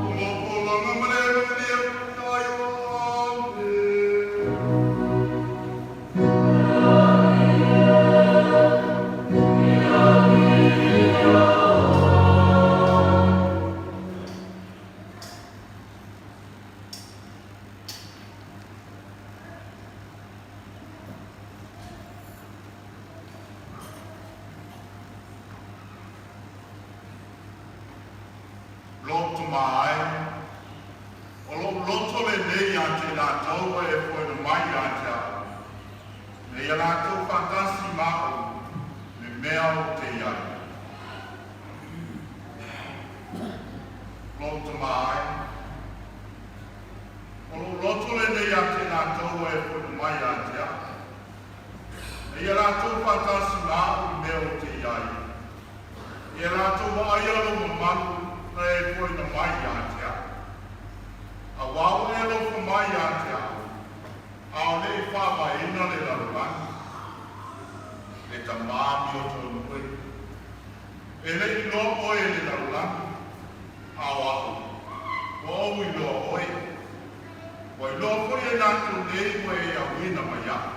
O lo pulaga ma le manuia ia Ioane. Loto mai, o lou loto lenei ia te latou ua e foena mai ia te au, ina ia latou faatasi ma au i le mea ou te i ai. Loto mai, o lou loto lenei ia te latou ua e foena mai ia te au, ina ia latou faatasi ma au i le mea ou te i ai, ia latou vaaia lou mamalu na e foena mai ia te au. Auā ua e alofa mai ia te au, a o le i faavaeina le lalolagi. Le Tamā amiotonu e, e le i iloa oe e le lalolagi, a o au, Ua ou iloa oe, ua iloa foi e latou nei ua e auina mai iaʻu.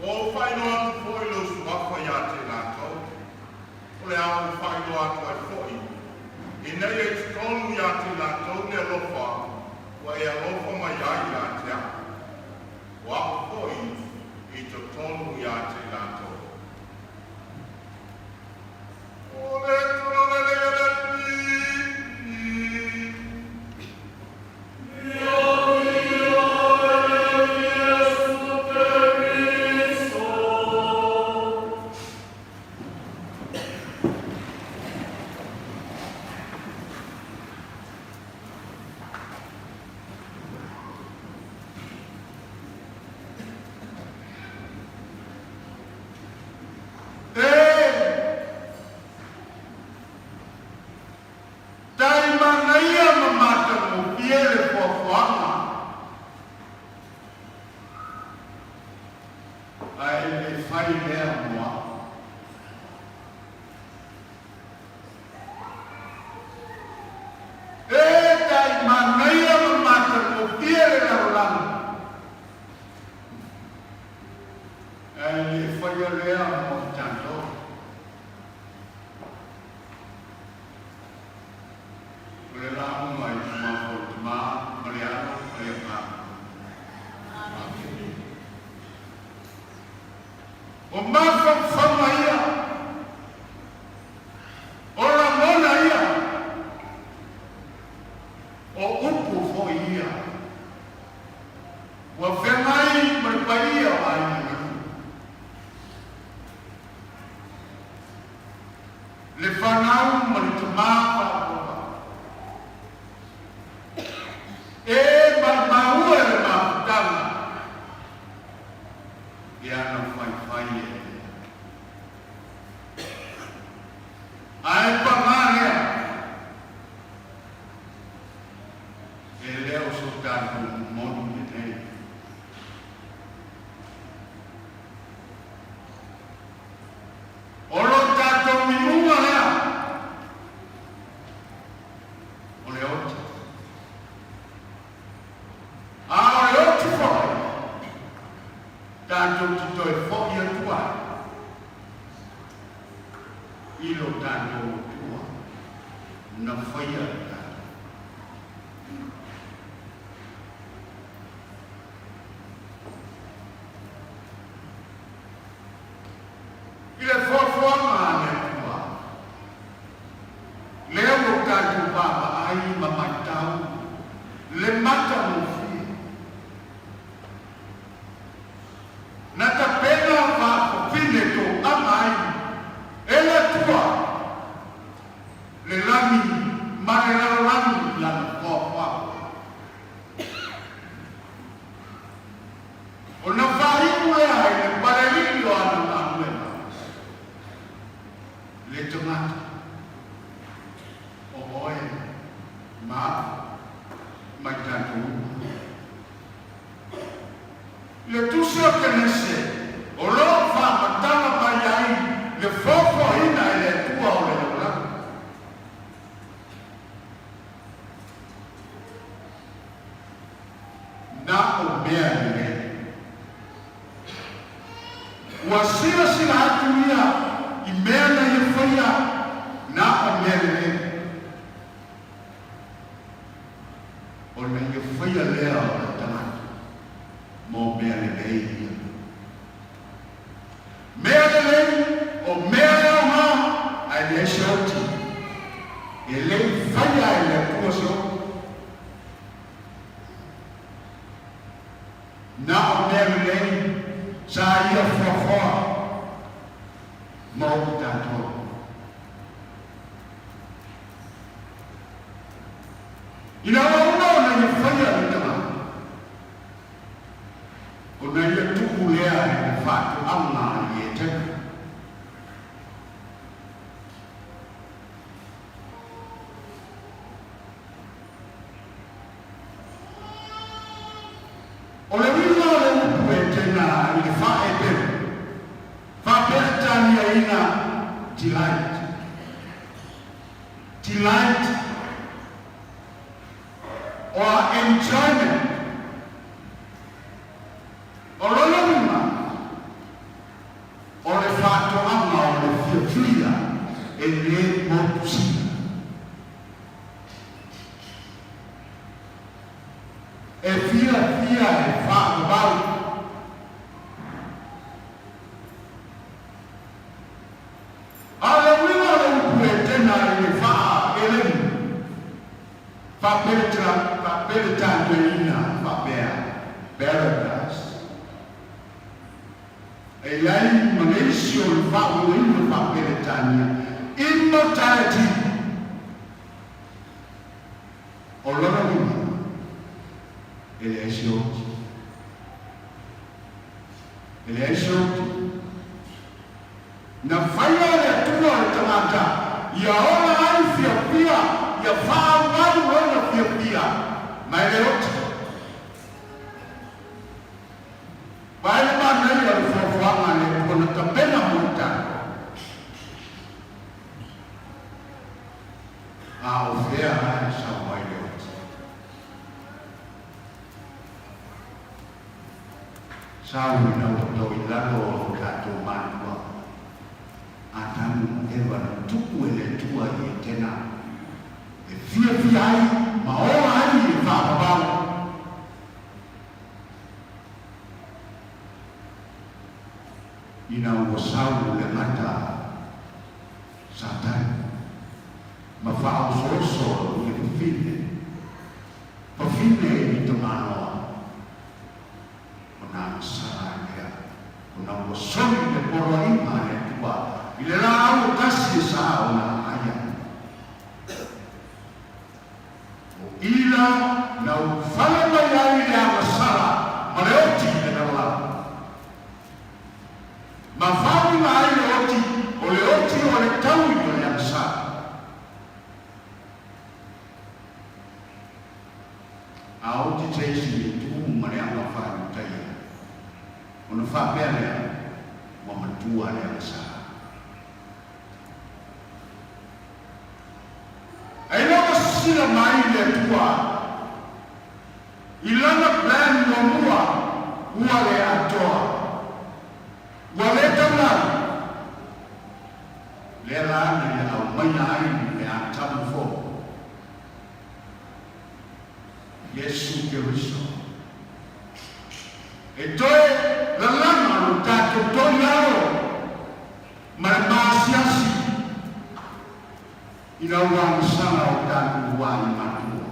Ua ou faailoa atu foi lou suafa iā te latou, o le a ou faailoa atu ai foi, ina ia i totonu iā te latou le alofa ua e alofa mai ai iā te aʻu, o aʻu foi i totonu iā te latou. O le Tala Lelei a le Alii. E Tai manaia ma matagofie le foafoaga, ae le fai lea mo au. E tai manaia ma matagofie le lalolagi, ae le faia lea mo tatou. O le lauga i Suafa o le Tama ma le Alo ma le Agaga. Amene. O mafaufauga ia, o lagona ia, o upu foi ia, ua feagai ma le paia o aiga na lua. Le fanau ma le tamā faaopoopo. E maumau e le mafutaga i ana faifai e lea. Ae pagā lea, e le o so tatou moni lenei. O lo tatou iuga lea o le oti. A o le oti foi, tatou te toe foi atu ai i lo tatou Atua na faia i tatou. I le foafoaga a le Atua, lea ua tatou vaavaai ma matau le matagofie. Na tapena faafafine toaga ai e le Atua le lagi ma le lalolagi i lana foafoaga. Ona faaiu lea i le palelili o ana galuega, le tagata, o oe ma aʻu ma i tatou uma. I le tusi o Kenese, o lo o faamatala mai ai le foafoaina e le Atua o le lalolagi. Na o mea lelei. Ua silasila atu ia i mea na ia faia, na o mea lelei. Ona ia faia lea o le tagata mo mea lelei ia. Mea lelei, o mea e aoga, ae leai se oti. E le i faia e le Atua se oti. Na o mea lelei sa ia foafoa mo i tatou. Ina ua uma ona ia faia le tagata, ona ia tuu lea i le faatoaga i Etena. O le uiga o le upu Etena i le faa-Eperu, faa-Peretaniaina delight, delight. Or enjoyment. O lona uiga, o le faatoaga o le fiafia e lē motusia. E fiafia e faavavau. A o le uiga o le upu Etena i le faa Eleni, faa-Peretania faapea, Paradise. E i ai ma le isi o le faauigaina faa-Peretania, Immortality. O lona uiga, e leai se oti. E leai se oti. Na faia e le Atua le tagata ia ola ai fiafia, ia faaauau lona fiafia, ma e le oti. Vaai le manaia o le fuafuaga a le Atua na tapena mo i tatou. A o fea la e sau ai le oti? Sau ina ua tau i lalo o tatou matua, Atamu ma Eva na tupu e le Atua i Etena, e fiafia ai ma ola ai i le faavavau. Ina ua sau le gata Satani ma faaosooso i le fafine, fafine i tamaloa, ona agasala ai lea, ona ua soli le poloaiga a le Atua i le laau e tasi e sa ona aai ai. O i la na ulufale mai ai le agasala ma le oti i le lalolagi. Ma faauiga ai le oti, o le oti o le taui o le agasala. A oti se isi i le tu ma le aga faaiutaia, ona faapea lea, Ua matua le agasala. Ai lea ua sisila mai le Atua i Lana plan muamua ua le atoa, ua le taulai. Lea la na ia aumaia ai le Atamu fou, Iesu Keriso, e toe lalaga lo tatou tolialo ma le maasiasi ina ua agasala o tatou wā i matua.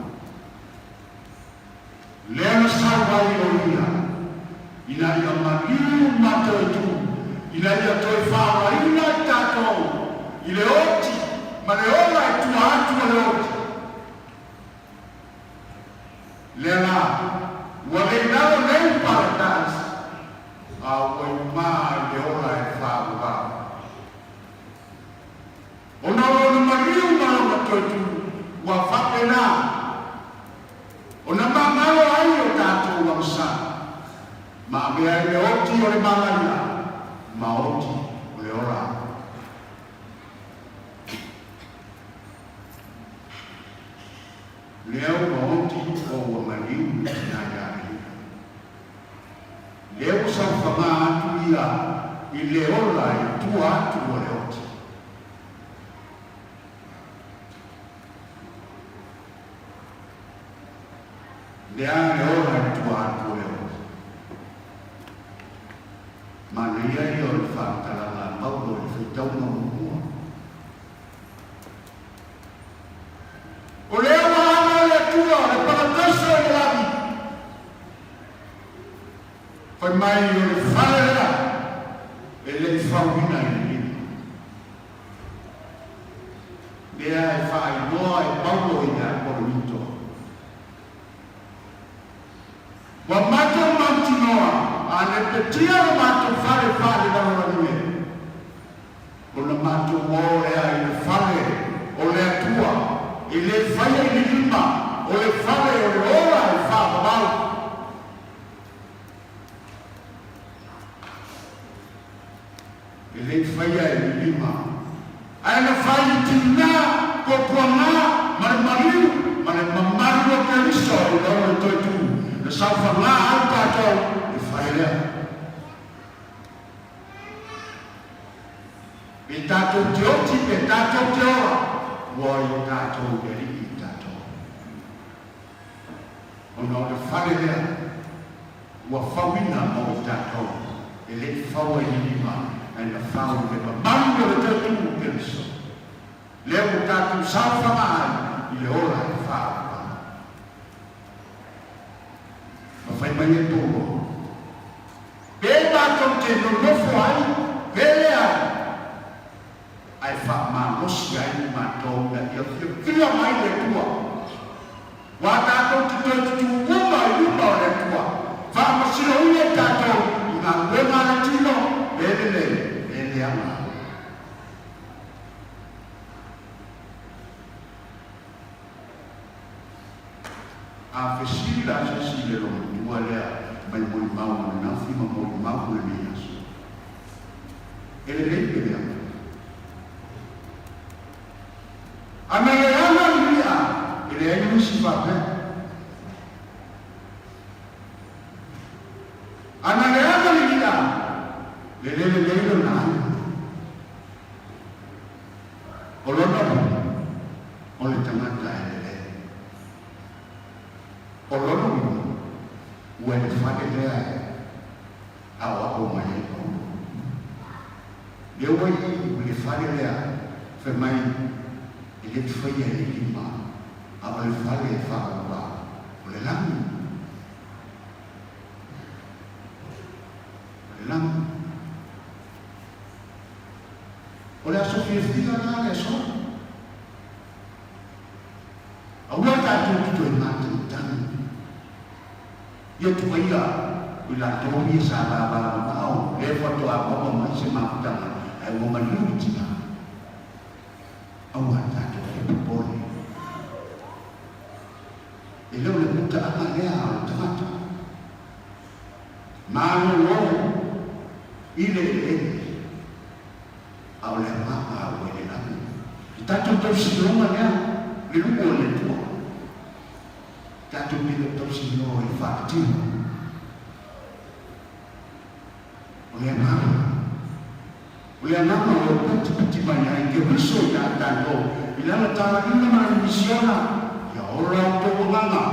Lea na sau ai o Ia, ina ia maliu ma toe tu, ina ia toe faaolaina i tatou i le oti ma le ola e tua atu o le oti. Lea la, ua le i lalo nei Paradise, a ua i mā i le ola e faavavau. Ona o lona maliu ma lona toetū, ua faapena ona magalo ai o tatou agasala, ma avea ai le oti o le magaia ma oti o le ola. Lea ua oti o ua maliu le tina ia Ia. Lea ua saofaga atu ia i le ola i tua atu o le oti. Lea le ola i tua atu o le oti. Manaia ia o le faamatalaga a Paulo i le faitauga muamua. O lea ua ala le Atua le parataiso i le lagi. Fai mai o le fale lea e le i fauina i le lima. Lea e faailoa e Paulo ia Korinito. Ua matou mautinoa a lepetia lo matou fale faalelalolagi e. Ona matou o lea i le fale o le Atua e le faia i le lima, o le fale o le ola e faavavau. E le faia e le lima, ae na fai i tinā, kopuangā, ma le maliu, ma le mamalu o Keriso i. saofagā ai tatou i le fale lea. Pe tatou te oti pe tatou te ola, ua i tatou i le Alii i tatou. Ona o le fale lea ua fauina mo i tatou, e le i faua i le lima, ae na fau i le mamalu o le Toetū Keriso. Lea ua tatou saofaga ai i le ola e faaauau. Ma fai mai ai Paulo, Pe matou te nonofo ai, pe leai, ae faamalosi ai matou ina ia fiafia mai le Atua. Ua tatou te toe tutū uma i luma o le Atua, faamasinoina i tatou i galuega a le tino, pe lelei, pe leaga. A fesili la se isi i le loomatua lea mai molimau ananafi ma molimau o lenei aso, e lelei pe leaga? A na leaga le i'a, e leai nisi faapea. A na leaga le i'a, e le lelei lona aga. O lona uiga, o le tagata e lelei. O lona uiga, ua i le fale lea e aoao mai ai Paulo. Lea ua i i le fale lea, fai mai e le i faia e le lima, a o le fale e faaauau, o le lagi. O le lagi. O le aso fiafia la le aso. Aua tatou te toe mātagitagi. Ia tuaia i latou ia sa vavamamao, lea faatoa maua mai se mafutaga ae ua maliu le tina. Aua tatou te popole. E le o le mutaaga lea a o tagata. Malolo i le eleele, a o le agaga ua i le lagi. I tatou tausiloga lea, le lu'u o le Atua, tatou te le o tausiloa i le faatatino. O le agaga, o le agaga o lo o patipati mai ai Keriso iā tatou i lana talaiga ma lana misiona, ia ola outou agaga.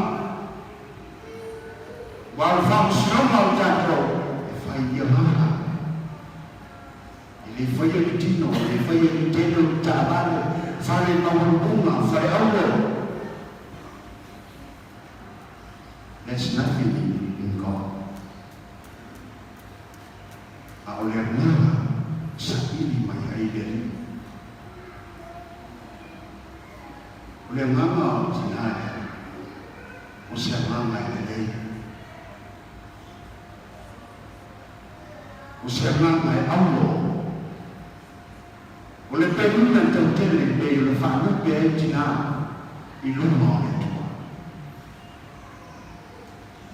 Ua o le faamasinoga o tatou e fai ia mana. E le faia le tino, e le faia le tele o le taavale, fale maualuluga, fale auro. There's nothing in God. A o le agaga saili mai ai le Alii. O le agaga o le tina lea. O se agaga e lelei. O se agaga e aulo. O le penina tautele pei o le faalupe ai tina i luma o le Atua.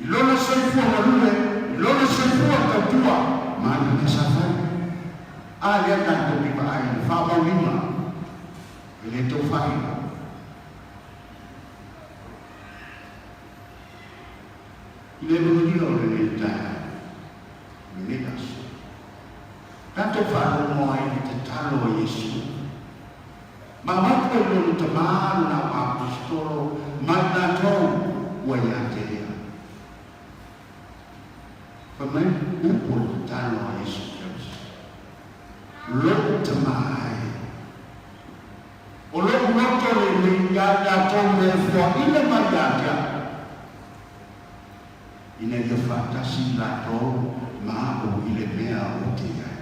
I lona soifua galue, i lona soifua tautua, ma ana mea sa fai. A lea tatou te vaai i le faamauina, e le tau faailo. I le manuia o lenei taeao, o lenei aso, tatou faalogo ai i le tatalo a Iesu, ma avatu ai Lona Tama, Lona Aposetolo, ma i latou ua ia te Ia. Fai mai upu o le tatalo a Iesu Keriso, Lou Tama e, O lou loto lenei ia i latou e fuaina mai ia te au, ina ia faatasi i latou ma au i le mea ou te i ai.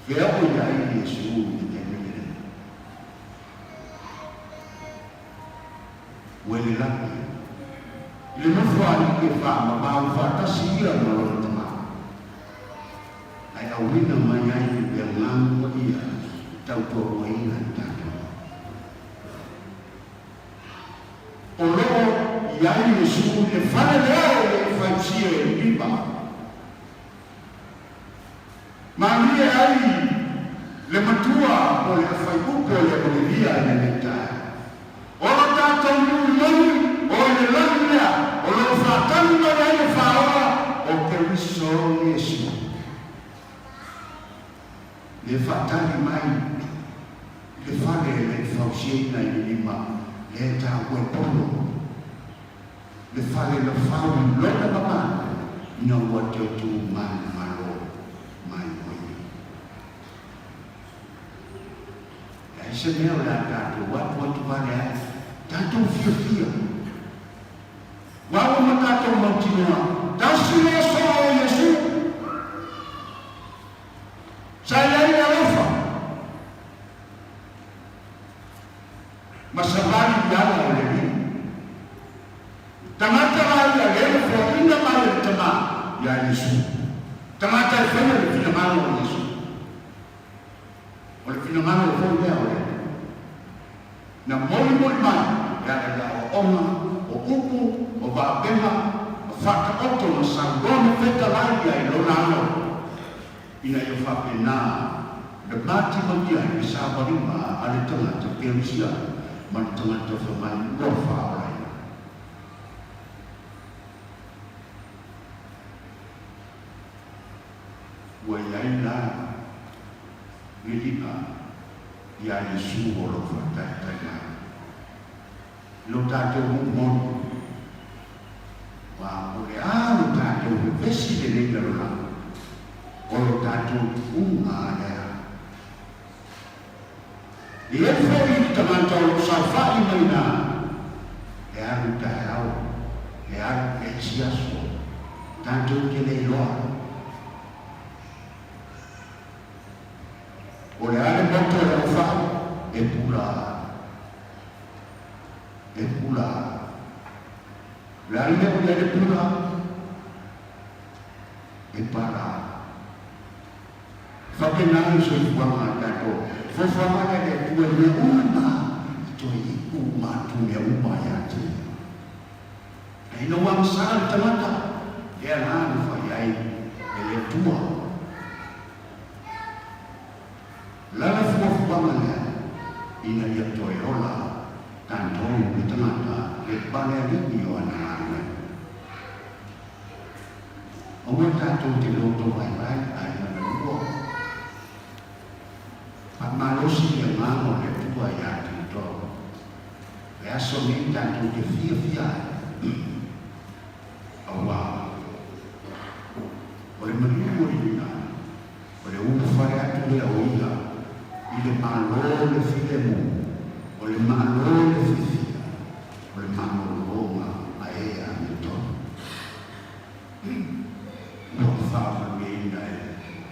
Fea o i ai Iesu i le taimi lenei? Ua i le lagi. I le nofoalii e faamamau faatasi ia ma lona Tama. Ae auina mai ai le agaga paia e tautuauaina i tatou. O lo o i ai Iesu i le fale lea e le i fausia e le lima. Malie ai le matua o le afaiupu o le Evagelia i lenei taeao. Iesu, le faatali mai i le fale e le i fausiaina i le lima, lea e taua e Paulo, le fale na fau i lona mamalu ina ua toe tu manumalo mai o ia. Leai se mea o le a tatou atuatu vale ai, tatou fiafia. Maua ma tatou mautinoa, tasi le aso o Iesu. Sa i ai le alofa ma savali i ala o le Alii. Tagata la ia lea na foaina mai e le Tama ia Iesu. Tagata e faia le finagalo o Iesu. O le finagalo foi lea o le Atua. Na molimoli mai e ala i aoaoga, o upu, o vavega, ma faataoto na saunoa ma fetalai ai i lona alo, ina ia faapena ona matimati ai le savaliga a le tagata kerisiano ma le tagata fai mai ua faaolaina. Ua i ai la le li'a iā Iesu o lo o faataitai mai i lo tatou nuu moni, aua o le a lo tatou vevesi lenei lalolagi, o lo tatou tuuga lea. E i ai foi le tagata o lo o saofa'i mai ina, e alu taeao, e alu le isi aso, tatou te le iloa. O le a le moto e aofai? E pula. E pula. O le a le mea ua i ai le pula? E pala. E faapena le soifuaga a tatou. Fuafuaga lea a le Atua i mea uma na, e toe iu uma atu mea uma ia te Ia. Ae ina ua agasala le tagata, lea la na fai ai e le Atua. Lana fuafuaga lea ina ia toe ola tatou le tagata le pale alii o ana galuega. Aua tatou te loto vaivai ae malalua. Faamalosi le agaga o le Atua ia tatou. Le aso nei tatou te fiafia ai, aua o le maliu o le lina, o le ulufale atu lea o ia i le Malo le filemu, o le Malo le fiafia, o le malologa a e amiotonu. Ua faamanuiaina e le Atua.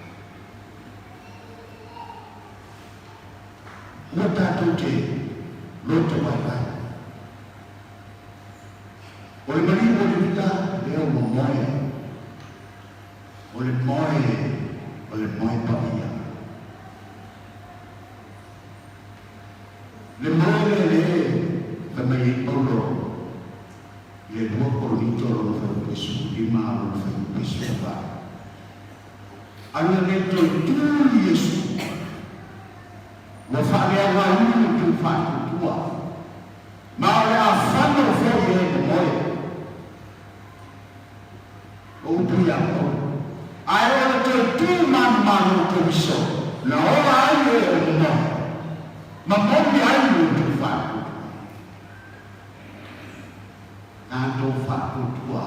Aua tatou te loto vaivai. O le maliu o le uta, lea ua moe. O le moe, o le moe paia. Le moe lea le fai mai ai Paulo i le 2 Korinito lona fuaiupu 15 lona fuaiupu 18. Ana le toe tu Iesu, ua faaleaogaina le tou faatuatua, ma o le a fano foi e momoe. O upu ia Paulo. Ae o le toe tu manumanu o Keriso, na ola ai e o momoe, ma moni ai lo outou faatuatua. Tatou faatuatua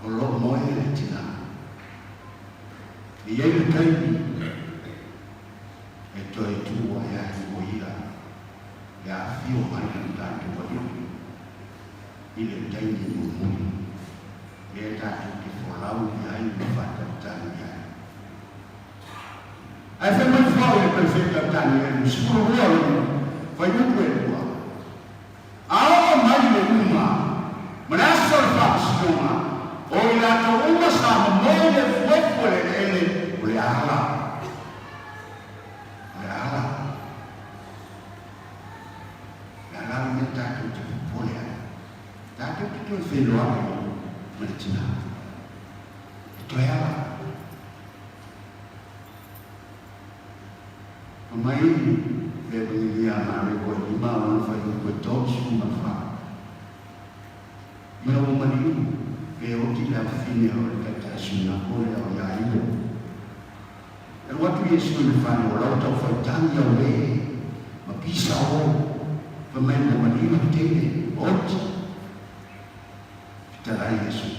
o lo o moe le tina. E i ai le taimi e toe tu ae ai o ia e afio mai lo tatou Alii i le taimi mulimuli lea tatou te folau i ai ma faatalitali i ai. Ae fai mai foi le Perofeta Tanielu 12 lona fuaiupu e lua, A oo mai le uma ma le aso o le faamasinoga, o i latou uma sa momoe i le efuefu o le eleele, o le ala, o le ala, le ala le mea tatou te popole ai, tatou te toe feiloai ma le tina. E toe ala. Fai mai le Evagelia a Mareko e lima lona fuaiupu e 34, Ina ua maliu, pe oti le afafine o le taitai. Le suiga foi lea o Iairo. E alu atu Iesu i le fale o la ua tau faitagi aulē ma pisa o, fai mai ua maliu le teine, ua oti. Fetalai Iesu,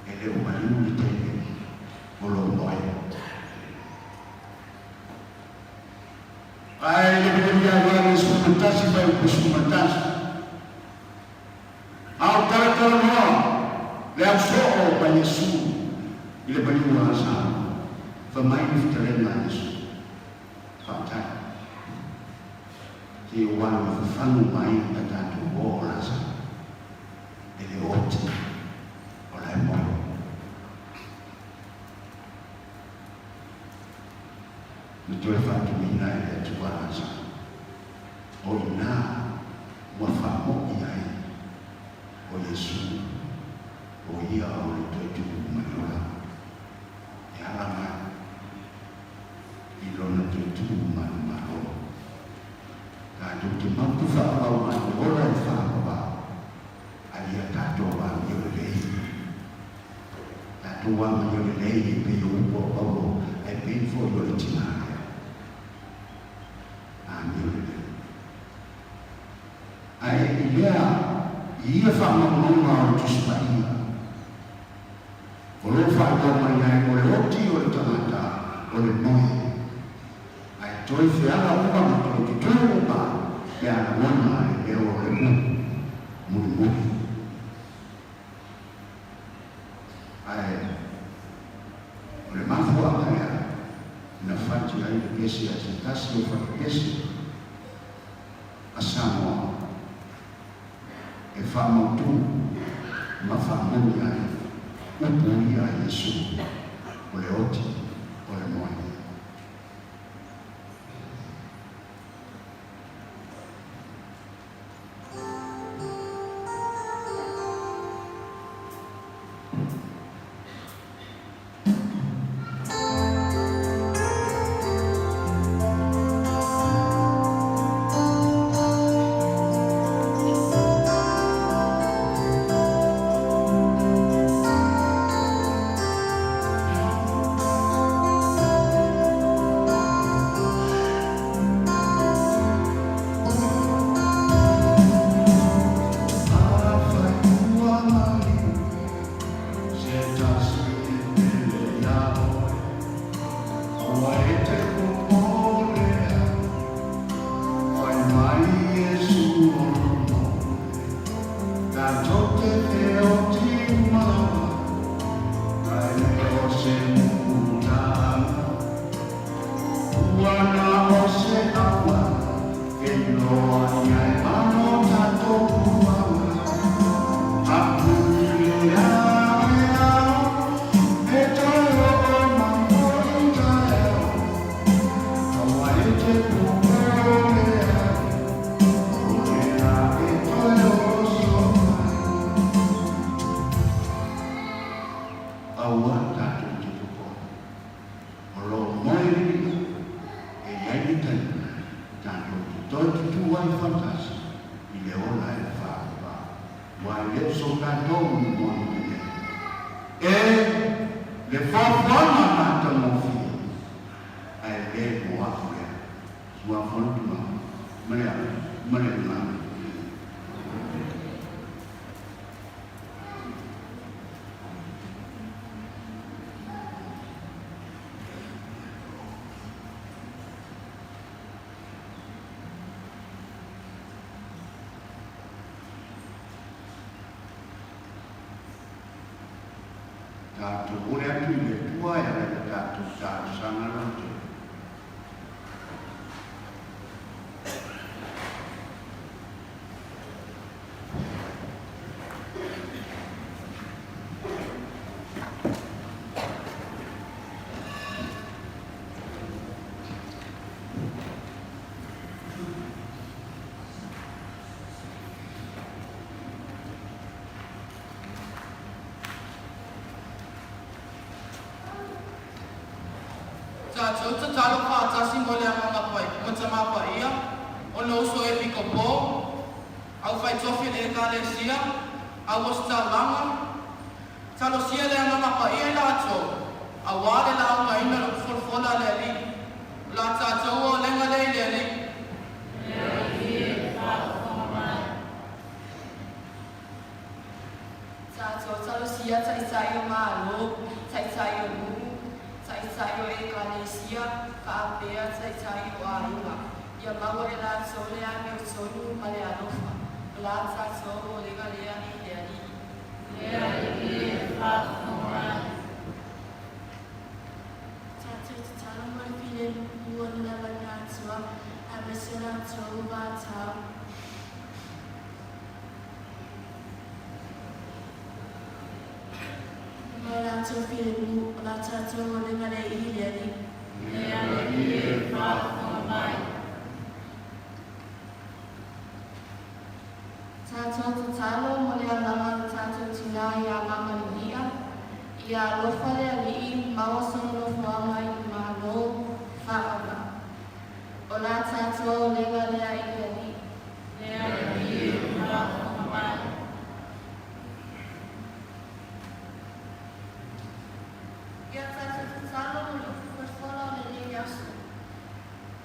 E le o maliu le teine o lou moe. Ae le vili ia Ioane 11 fuaiupu 11. A o talatalanoa le au soo ma Iesu i le maliu a Lasalo, fai mai le fetalaiga a Iesu, Faafetai, se i ou alu e fafanu mai a tatou uo o Lasalo, e le o oti, o la e moe. Na toe faatuina e le Atua Lasalo. O i ina ua faamoʻi ai ʻo Iesū, ʻo ia o le toe tupu ma le ola, e ala mai i lona toe tu ma le Malo. Tatou te mautu faavavau mai le ola e faavavau, a ia tatou amio lelei. Tatou amio lelei e pei o upu a Paulo, ae pei foi o le tina lea. Amio lelei. Ae i lea, i ia faamaumauga o le Tusi Paia, o lo o faailoa mai ai o le oti o le tagata o le moe, ae toe feala uma ma toe tutū uma pe a lagona le leo o le u mulimuli. Ae o le mafuaaga lea na fati ai le pese a se tasi o fatupese a Samoa e faamautu ma faamoni ai upu ia a Iesu, o le oti o le moe. Afai ua maliu se tasi e pele iā oe, Aua e te popole au, Fai mai Iesu o lona oe, Tatou te feoti uma lava, Ae le o se mutaaga. Ua na o se auala e iloa ai e malo tatou puaga. Aku i le ae ao, e toe oo mai foi taeao. Aua e te popole ai, o lea e toe oso mai. Aua tatou te popole. O lo o moe lili e i ai le taimi tatou te toe tutū ai faatasi i le ola e faavavau, ua e le o so tatou momono lenei. E le fuafuaga matagofie, ae le mo aku lea. Suafa o le Tama, ma le Alo, ma le Agaga Paia. Tatou ole atu i le Atua e ala i le tatou talosaga lautele. Tatou tatalo faatasi mo le Agaga ma Tama Paia, ona uso Epikopo, Aufaitofi le Ekalesia, Auositaulaga, Talosia le Agaga Paia i latou, auā le laugaina o le folafola a le Alii. O la tatou olega lea i le Alii. Tatou talosia taitai o Malo, taitai o nuu, taitai o ekalesia, faapea taitai o aiga. Ia maua e latou le amiotonu ma le alofa. O la tatou olega lea i le Alii. Tatou tatalo mo le filemu o le lalolagi atoa, aemaise latou o vatau. Ma o latou filemu, o la tatou olega lea i le Alii. Tatou tatalo mo le agaga o le tatou tinā iā Mama Lili'a, ia alofa le Alii maua sona nofoaga i le Malo faaauau. O la tatou olega lea i le Alii. Ia tatou tatalo mo le upu folafola o lenei aso.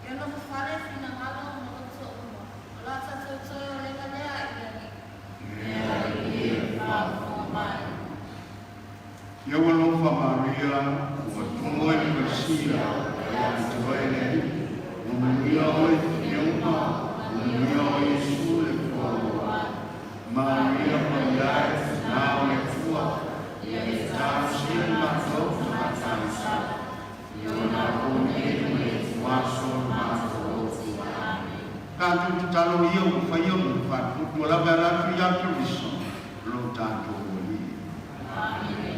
Ia nofo fale finagalo ma loto uma. O la tatou toe olega lea i le Alii. Ia ua alofa Maria, ua tumu ai le Mesia, ua te oe le Alii. Ua manuia oe i fine uma, ua manuia oe Iesu le Atua ola. Maria Paia e, Tina o le Atua, ia e talosia i matou tagata agasala. I ona apo nei ma le ituaso o le matou oti. Tatou tatalo ia ua faia mo le faatuatua lava e ala atu ia Keriso lo tatou Alii.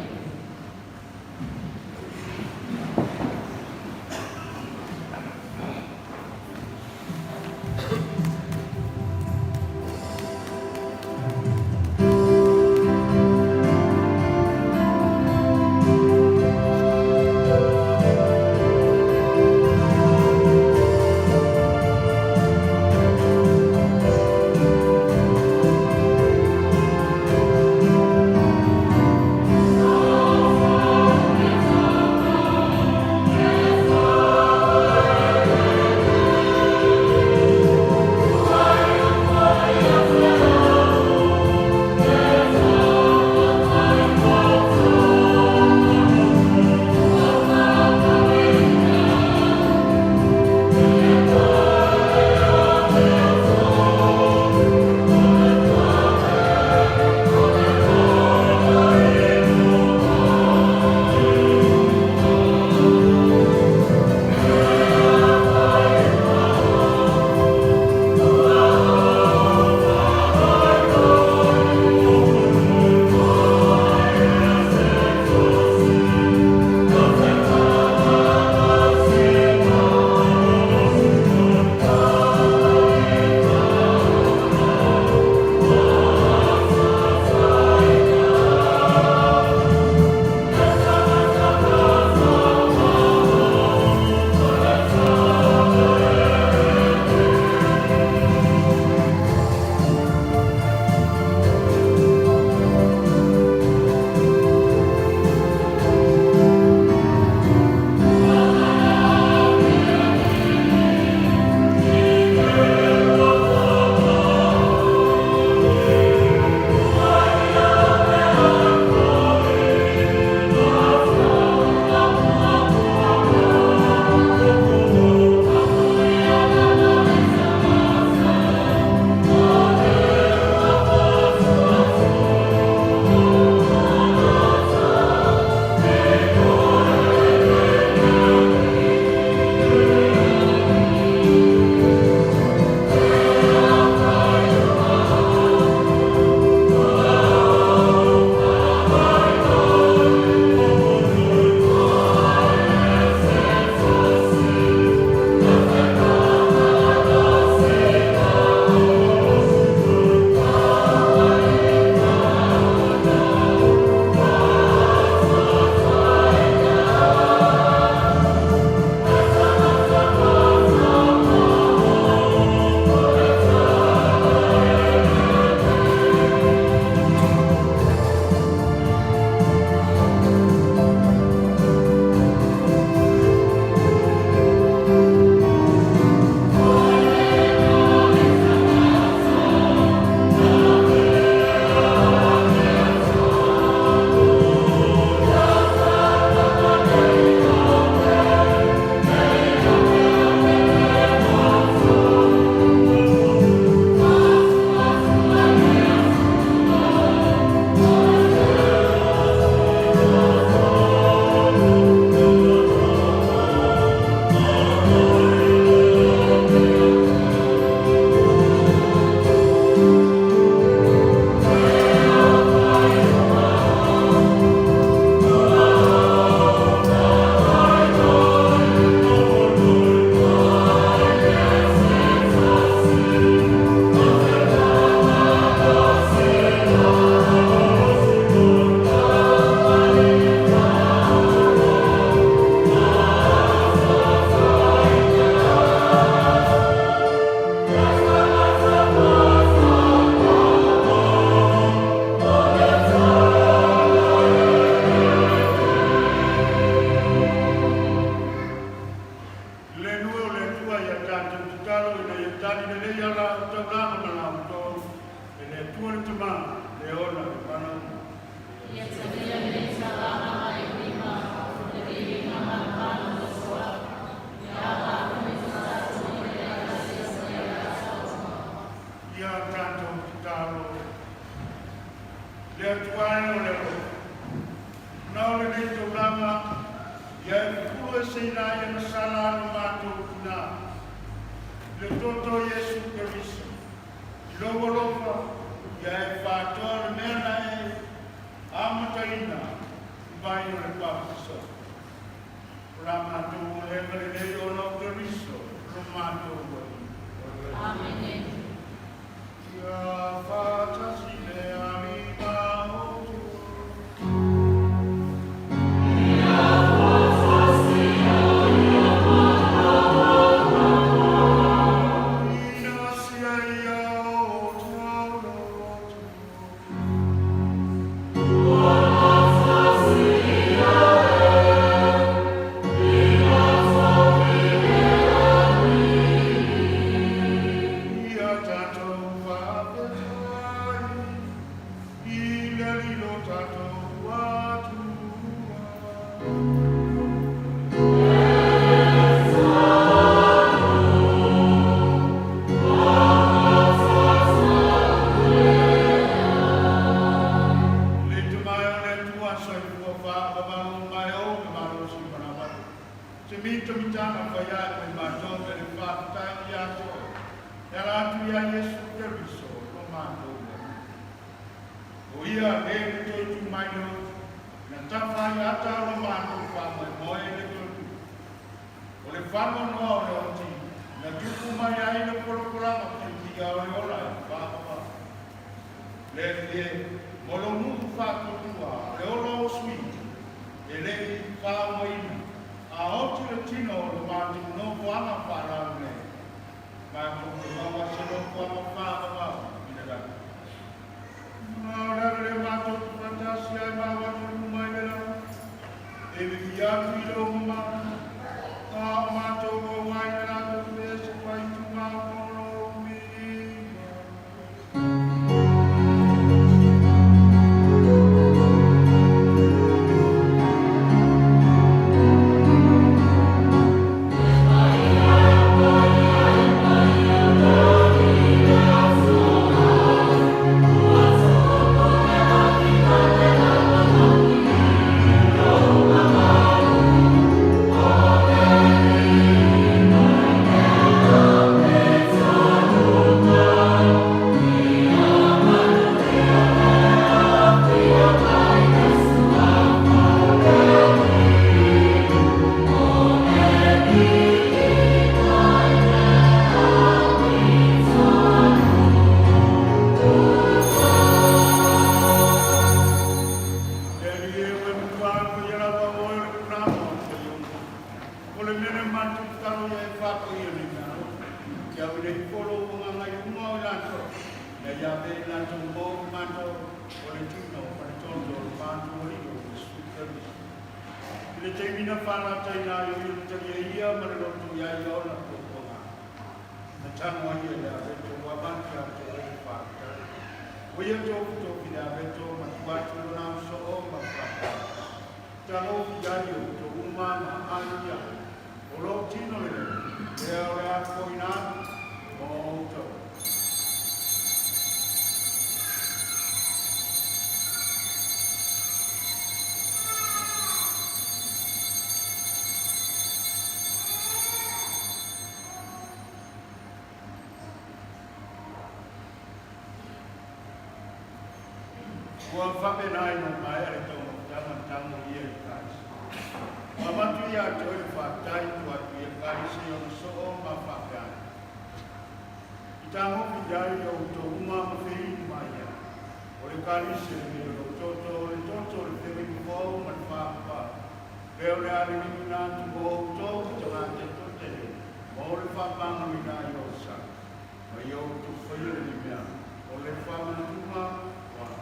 Filemu e o le Atua ia tatou tatalo ina ia tali lelei ala o taulaga ma la outou e le Atua le Tama, le Ola, le Valaauina. Ia talia lenei talaga mai lima le viiga ma le malosi ia agaluma i tatou i le Ekalesia ia Samoa. Ia tatou tatalo. Le Atua e o le alofa, ona o lenei taulaga, ia e pupulu eseina ai e masala lo matou tina, i le toto o Iesu Keriso, i lou alofa, ia e fa'atoa le mea na e amataina i vai o le papatiso. O la matou olega lenei ona o Keriso lo matou Alii. Amene. Ia faatasi le Alii ma outou. Ina sia ia outou loto. Ia tatou faafetai i le Alii lo tatou Atua. Le tamae o le Atua soifua faavavau mai o le malosi manavatu. Se mitamitanga fai ai mai matou me le faafetai ia te oe. E ala atu ia Iesu Keriso lo matou Alii. O ia le na toe tu mai le oti, na tafa ai ata o lo matou faamoemoe i le toe tu. O le faanoanoa o le oti, na tupu mai ai le polopolaga fiafia o le ola e faavavau. Le Alii e, mo lou nuu faatuatua, o le ola o sui, e le'i faaumaina, a oti le tino o lo matou nofoaga faalalo nei, matou te maua se nofoaga faavavau i le lagi. Ma o le ala lea matou te faatasi ai ma o atu luma i le lagi, e viia atu i lou mamalu, a o matou maua ai le latou pese faituma o lou viiga. Le Alii e ua matua ko ia lava oe o le tulaga o le faiuga. O le mea lea matou tatalo ia e faafoia nei mea ia au i le ifo lou agaga i luga o i latou, ina ia ave i latou mo i matou o le tino ma le toto o le matou Alii o Iesu Keriso. I le taimi na faalataina ai o ia na talia ia ma le loto iā ia ona puapuaga. Na tago ai ia i le aveto ua avatu ia te oe le faafetai. Ua ia tofitofi le aveto ma tuu atu i lona ausoo ma faapea, Talofi ai o outou uma ma aai ia, o lou tino lenei, lea o le a fofoina atu mo outou. Ua faapena ina maea le taumafataga na tago ia i kalisi. Ua avatu ia te oe le faafetai tuu atu i Ekalesia i ona soo ma faapea ane. I tagofi i ai o outou uma ma feinu mai ai. O le Ekalesia lenei o lou toto, o le toto o le feoaiga fou ma le faavavau. Lea o le a liliuina atu mo outou i tagata e toatele mo le faamagaloina ai o sa. Ma ia outou faia lenei mea o le faamanatuga o au.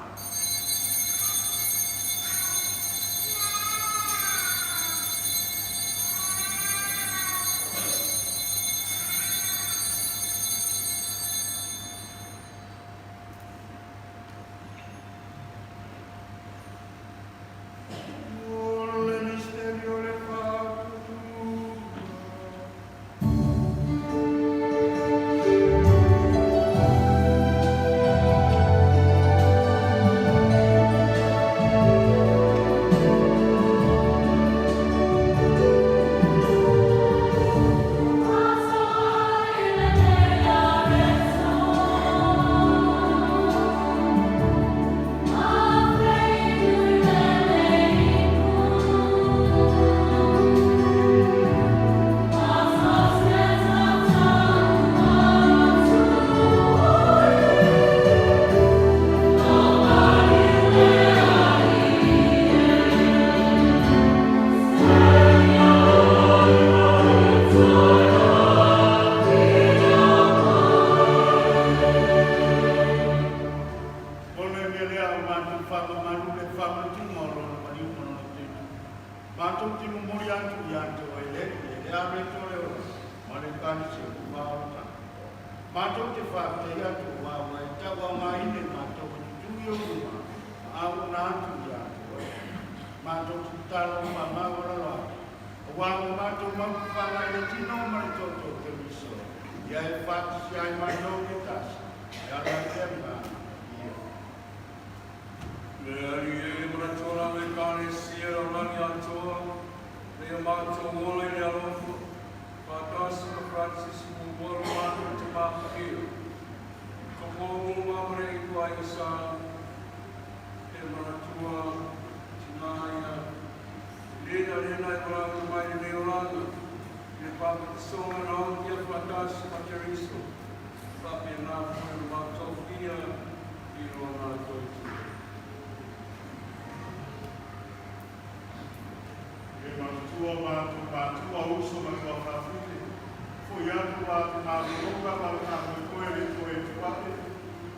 Matou te faafetai atu aua ua e tauaogaina i matou e tutui ou luma ma auauna atu ia te oe. Matou te tatalo ma faamaualalo atu, aua ua matou mautufāga i le tino ma le toto o Keriso, ia e faatasi ai matou i le tasi, e ala i le Agaga Paia. Le Alii e, manatua lava Ekalesia lalolagi atoa, ina ia matou ola i le alofa, faatasi ma Francis Muamua Romano le Tama Paia, Tomoa uma ma le ituaiga sa, e manatua tina ia lena lena e valaauina mai lenei olaga i le papatisoga na otia faatasi ma Keriso, faapena foi ona matou fia i lona toe tu. E matutua matou matua, uso ma tuafafine, fo'i atu latou malologa ma le faamoemoe le toe tuaʻe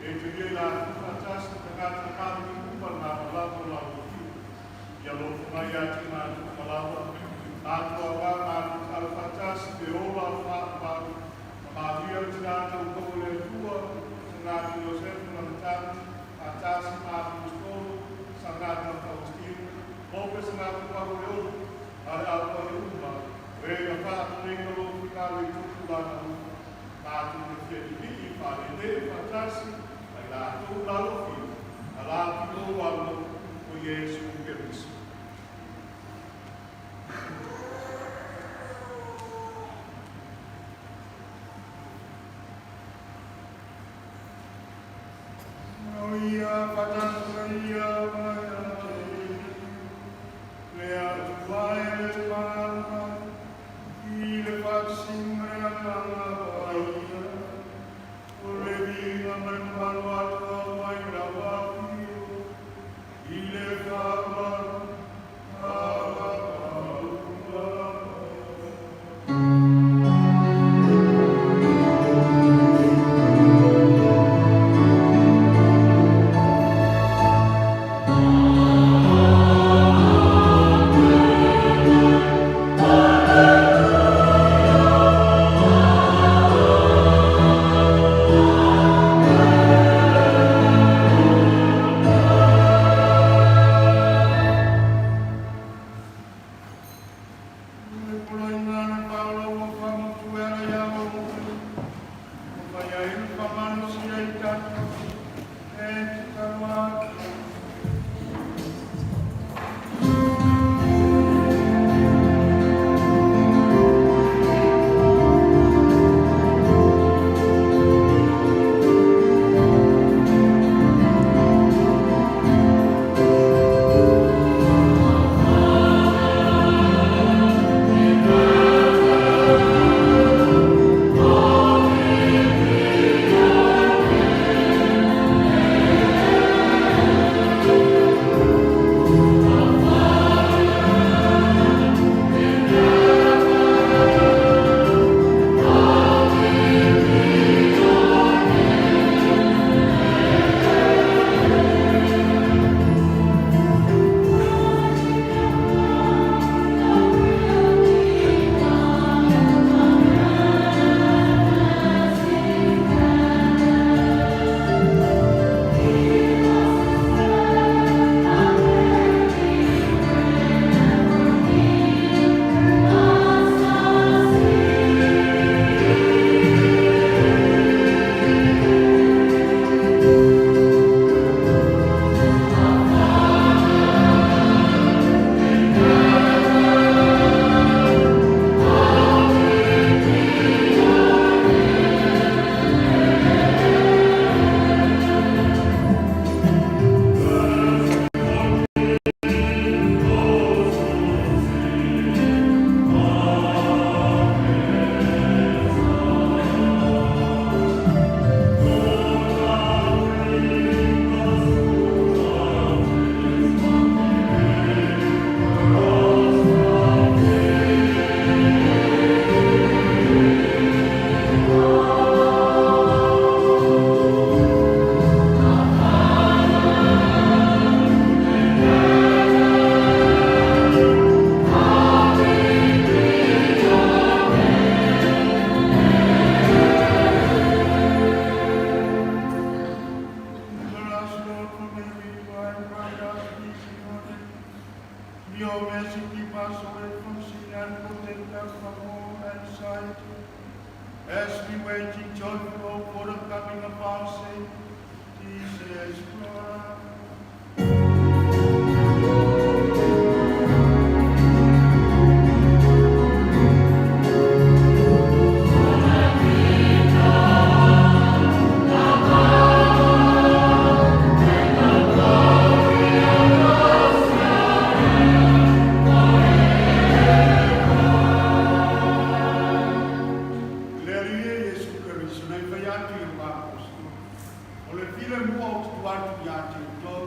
e talia i latou faatasi ma tagata maliliu uma le malamalama o lau afio. Ia alofa mai ia te matou uma lava, matou aoga matou tatalo faatasi le ola faavavau ma Maria le Tina Taupou o le Atua, Sagata Iosefa ma le Tama, faatasi ma Aposetolo, Sagata Faustino, Pope Sagata Paulo e Ono, ma le au paia uma, o e na faapulega lou finagalo i tupulaga uma, matou te fia lilii faalelē faatasi ma i latou le alofia, ala atu i lou Alo, o Iesu Keriso. Ia faatasi ia ma ia te le Atua e le Tama i le faatasiga ma le Agaga Paia, o le viiga ma le mamalu atoa mai lau afio i le faavavau. Le poloaiga na Paulo ua faamautu e ala ia ua fai ai le faamalosia i tatou e tatalo atu. As we wait in joyful hope for the coming of our Savior, Jesus Christ. Le Alii e Iesu Keriso na i fai atu i o apostolo, O le filemu ou te tuu atu ia te outou,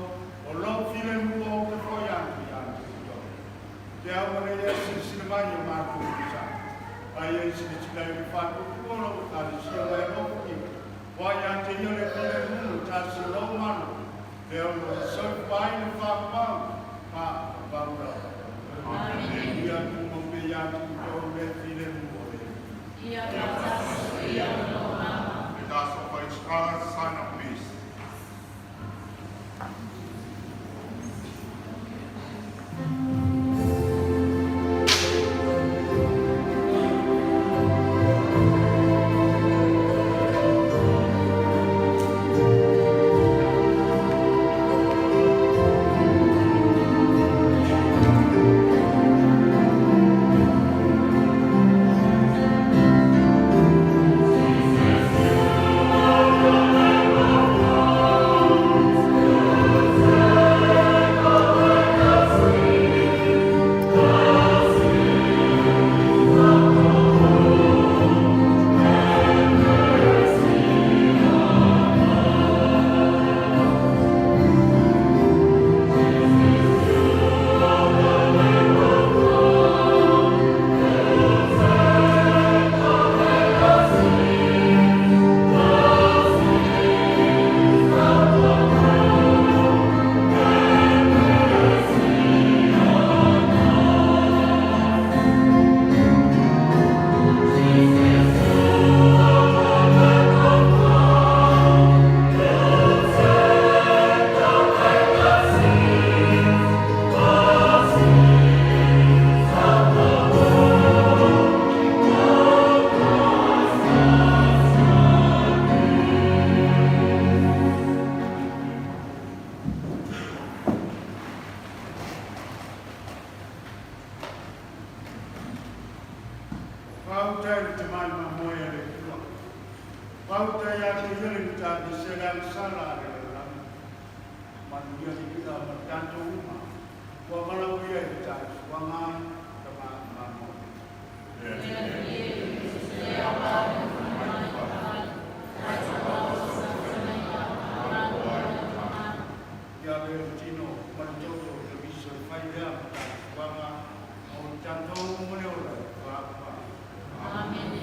o lou filemu ou te fo'i atu ia te outou. Te aua ne i e silasila mai i o matou tausaga, a ia e silasila i le faatuatua o lou Ekalesia ua e alofagia, ua ia te ia le filemu o le tasi o lou Malo, lea o lo o e soifua ai le faavavau faavavau lava. Ia tumau pea ia te outou le filemu o le Alii. Ia faatasi ia ma lou agaga. Let us offer each other a sign of peace. Fautai le tamai mamoe a le Atua. Fautai ia te ia le matavese le agasala a le lalolagi. Manuia le i'a ma tatou uma ua valaaulia i le tausuaga ai tama mamoe. Ia avea le tino ma le toto o Keriso e fai lea ma tausuaga mo i tatou ma le ola e faavavau. Amene.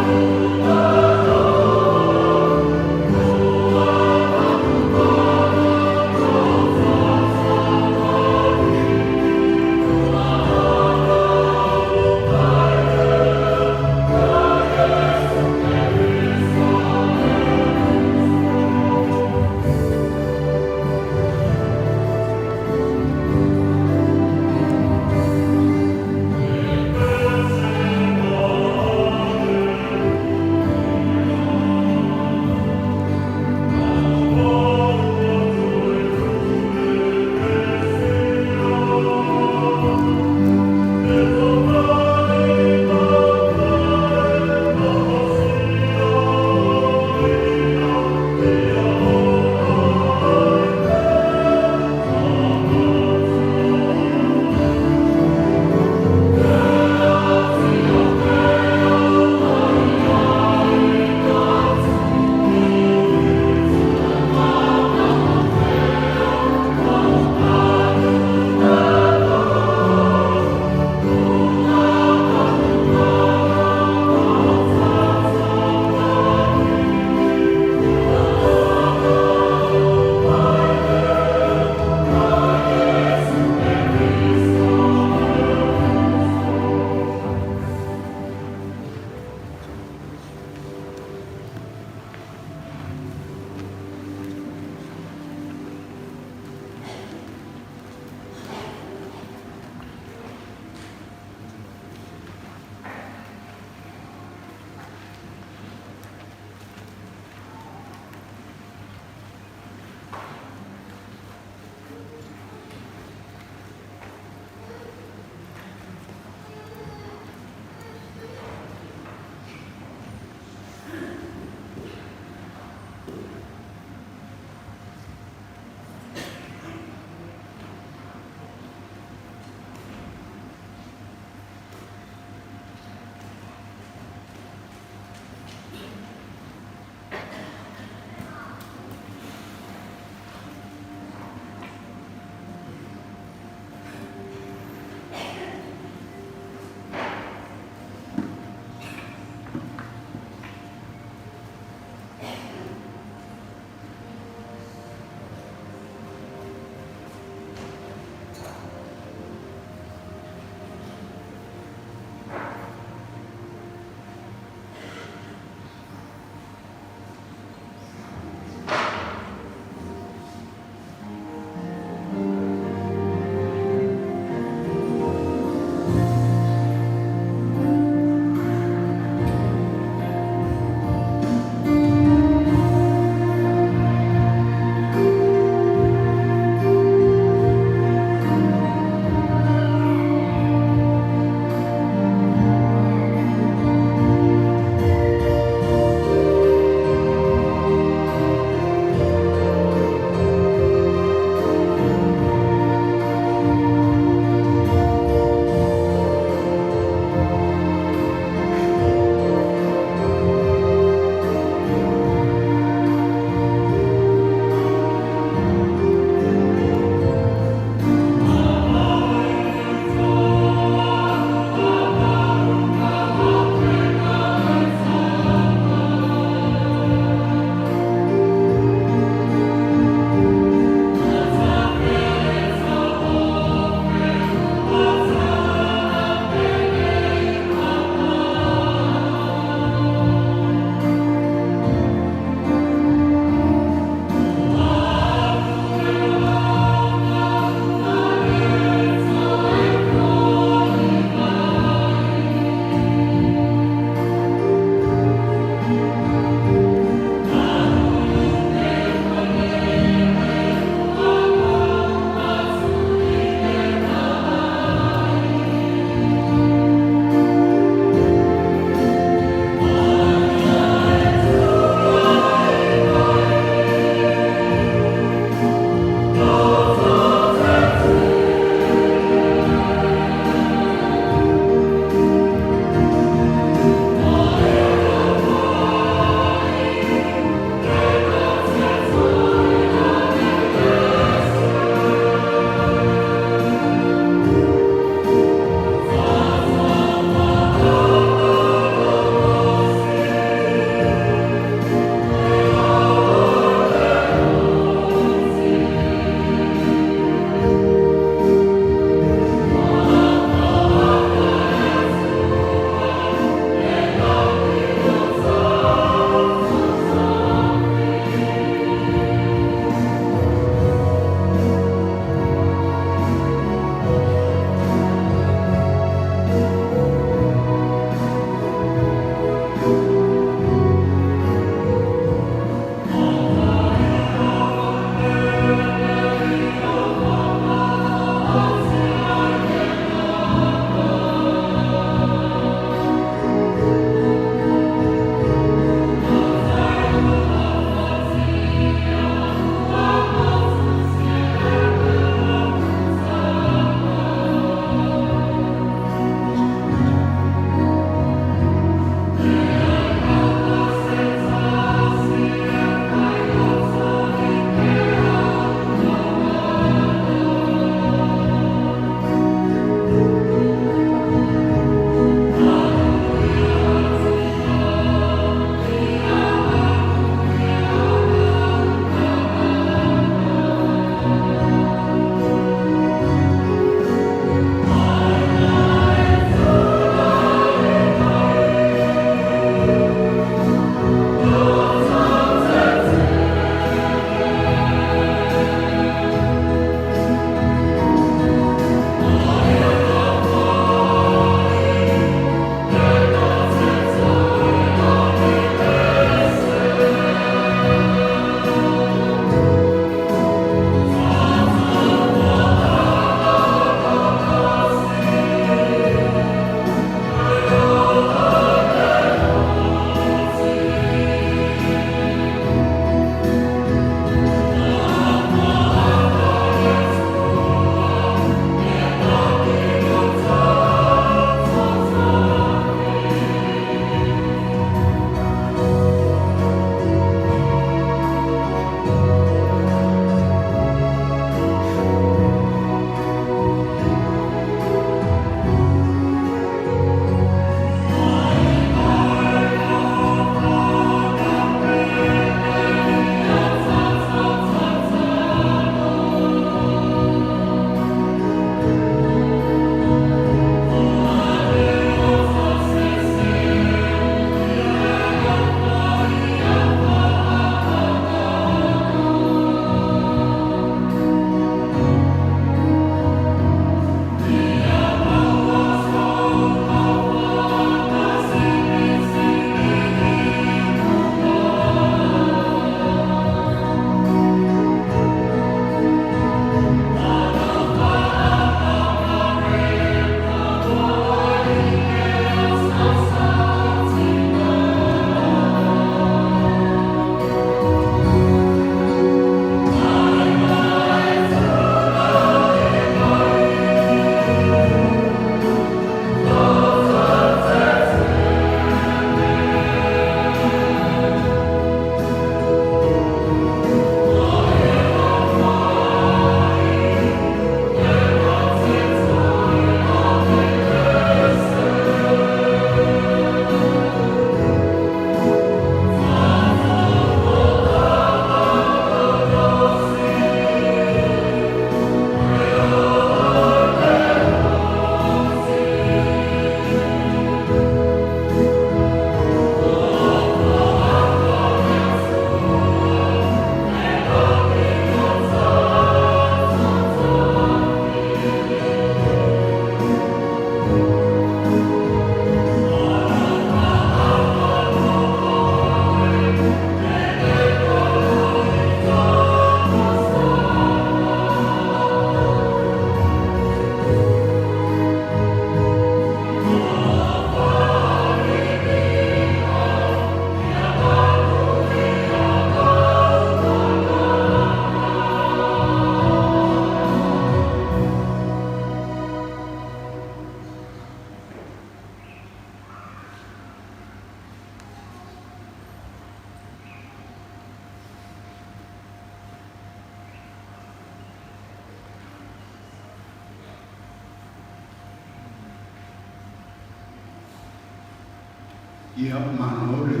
Ia malo le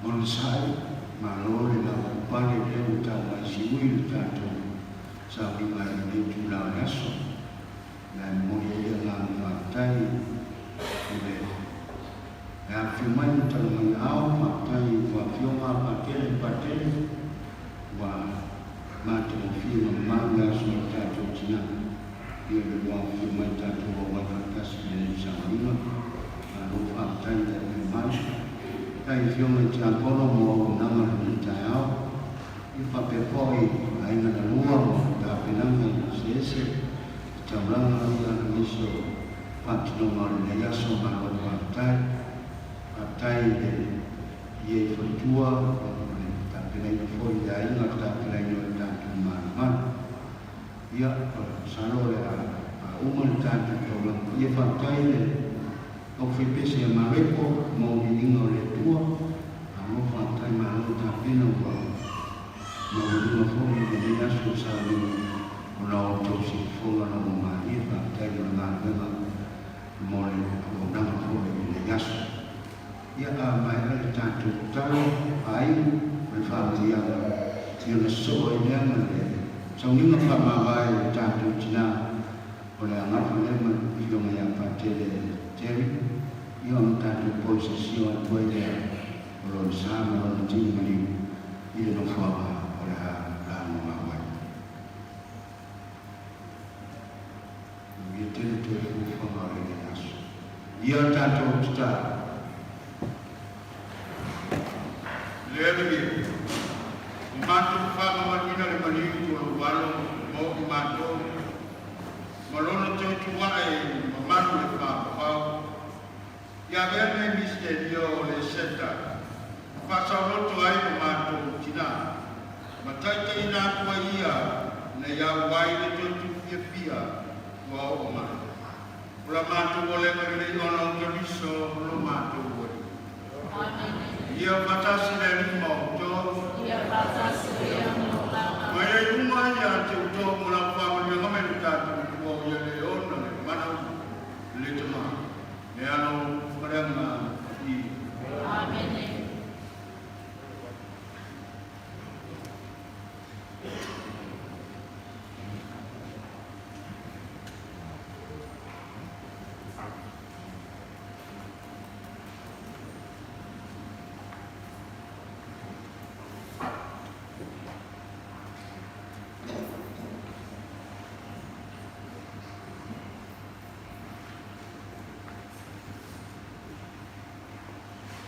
onosai, malo le lavapapale lea ua tau mai siui le tatou sauniga i lenei itula o le aso. Ma e momoli ai le agaga faafetai i le afifio mai ma tala mai aao, faafetai i ua afioga a Patele Patele ua matagofie ma mamalu le aso o le tatou tina. Ia le ua afifio mai tatou auai faatasi i lenei sauniga. Malo faafetai le afio mai. Faafetai i afioga i Tiakono mo auaunaga i lenei taeao. Ia faapea foi aiga na lua ma tapenaga eseese i taulaga ia nisi o faatinoga o lenei aso. Malo faafetai. Faafetai i le i e faletua o le tapenaina foi i le aiga le tapenaina o le tatou malumalu. Ia, masalo o le a uma le tatou taulaga. Ia faafetai i le aufaipese ia Mareko mo viiga o le Atua. Malo faafetai, malo tapena ua maualuga foi i lenei aso sa ni ona o outou siufofoga na ua malie. Faafetai mo le galuega mo le auaunaga foi i lenei aso. Ia, a maea le tatou tatalo, faaiu ma le faamanuiaga i ona sosoo ai lea ma le sauniga faamavae o le tatou tina o le agafa lea ma le Afioga ia Patele Terry, ia ona tatou poisesio atu ai lea o lona sa ma lona tino maliu i le nofoaga o le a lagomau ai. Manuia tele toe fuafuaga o lenei aso. Ia tatou tatalo. Le Alii e, ua matou faamamaluina le maliu o lou Alo mo i matou, ma lona toe tuae i le mamalu le faavavau. Ia avea lenei misitelio o le Eseta ma faasaoloto ai lo matou tina, ma taitaiina atu ai ia ina ia auai le toe tuufiafia ua oo mai. O la matou olega lelei ona o Keriso lo matou Alii. Ia faatasi le Alii ma outou. Ia faatasi pea ma lou agaga. Ma ia i luga ia te outou ma lau faamanuiaga mai le tatou Atua o ia le ona le mana le Tama, le Alo ma le Agaga Paia. Amene.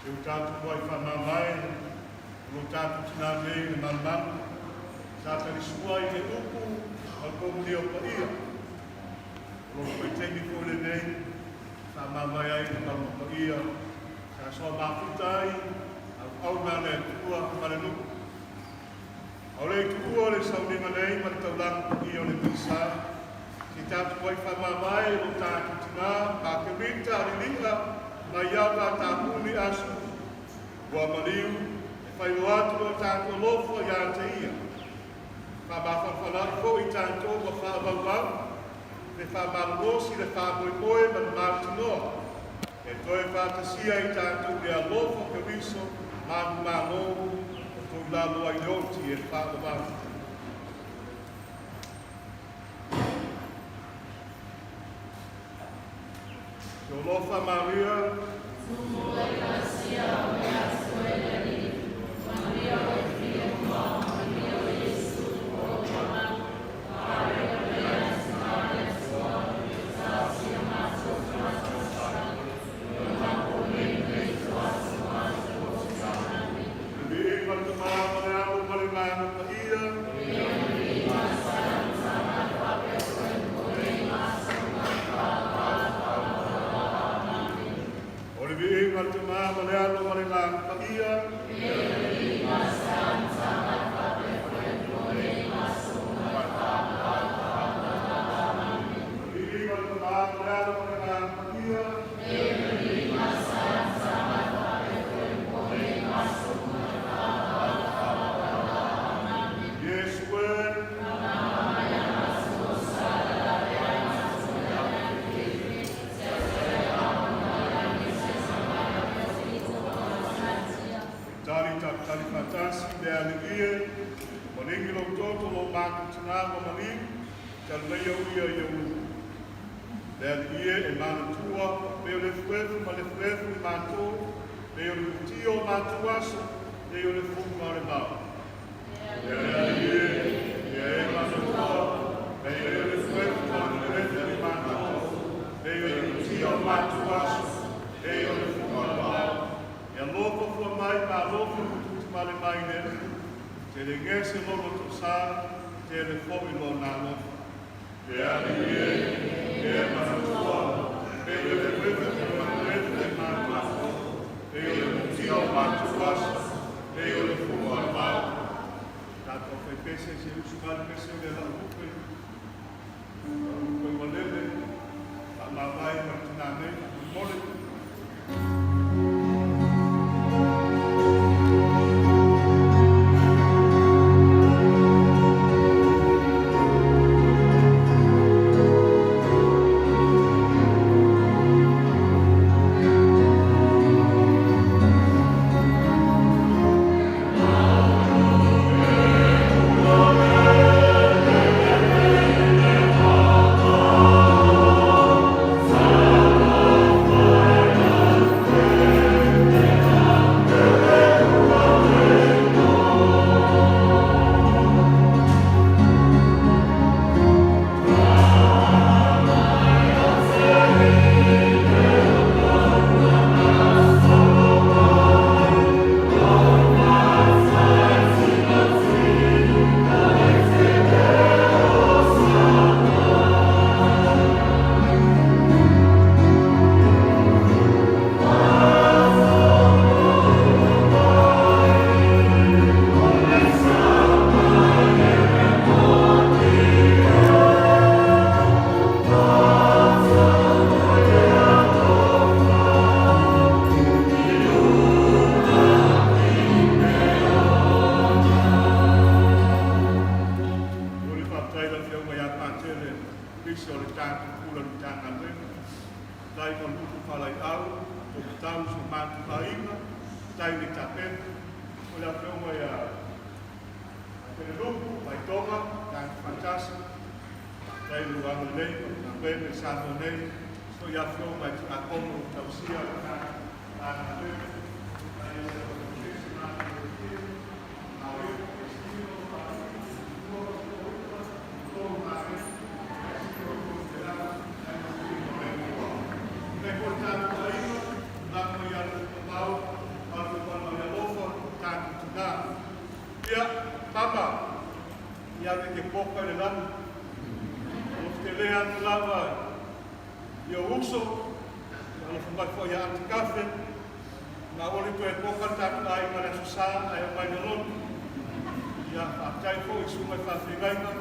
E o tatou ai faamamae o lo tatou tinā nei i le malumalu, sa talisua i le upu ma le poumulia o paia. O lo vaitaimi foi lenei faamamae ai le malu paia, sa soa mafuta ai auauna a le Atua ma le nuu. A o le i tuua le sauniga nei ma le taulaga paia o le Misa, se i tatou ai faamamae i lo tatou tinā Makerita Lili'a mai ia Vaatapuni Asu ua maliu e faailoa atu lo tatou alofa iā te ia. Faamafanafana'i foi tatou ua faavauvau le faamalolosi le faamoemoe ma le mautinoa e toe faatasia i tatou le alofa o Keriso manumalo o tou lalo ai le oti e faavavau. Te alofa Maria. Tumu le Ekalesia o le Aso e le Alii, manuia oe Filemu, manuia o Iesu o lou mamalu, ae o le Aso le Atua, talosia matou tagata masani, o matou nei nei atu matou o Amene. Le viiga le Tama ma le Alo ma le Agaga Paia. O le viiga le Tama ma le Alo ma le Agaga Paia. matou tinā ua maliu, talu nei au ia i ou luma. Le Alii e, e manatua, pei o le efuefu ma le efuefu i matou, pei o le mulitia o matou aso, pei o le fuga o le vao. Le Alii e, ia e manatua, pei o le efuefu ma le efuefu i matou, pei o le mulitia o matou aso, pei o le fuga o le vao. Ia alofa fua mai ma alofa tuutuutivale mai le Alii, telegese lou lotosa, tele foi lona alofa. Le Alii e, ia e manatua, pei o le efuefu ma le efuefu i matou, pei o le mulitia o matou aso, pei o le fuga o le vao. Tatou faipese se usu vale pese o le lau lupe, lau lupe ua lele, faamavae ma le tinā nei, faamolemole. O le faafetai i le Afioga ia Patele, pisa o le tatou pula i le Matagaluega. Faafetai mo le utu faalaeiau, taumatau i si o matou aiga, faafetai le tapena. O le Afioga ia Patele Lupu, Vaitoga, tatou faatasi. Faafetai i lou agalelei ma le galuega i Samoa nei, so i Afioga i Tiakono ua tausia le tatou Matagaluega. Ia, Mama, ia ave e te poka i le lagi. Alofa tele atu lava i ou uso, ia alofa mai foi ia Aunty Kafe, na ua le toe poka le tatou aiga i le Aso Sa ae omai le lotu. Ia, faafetai foi i susuga i faafeagaiga,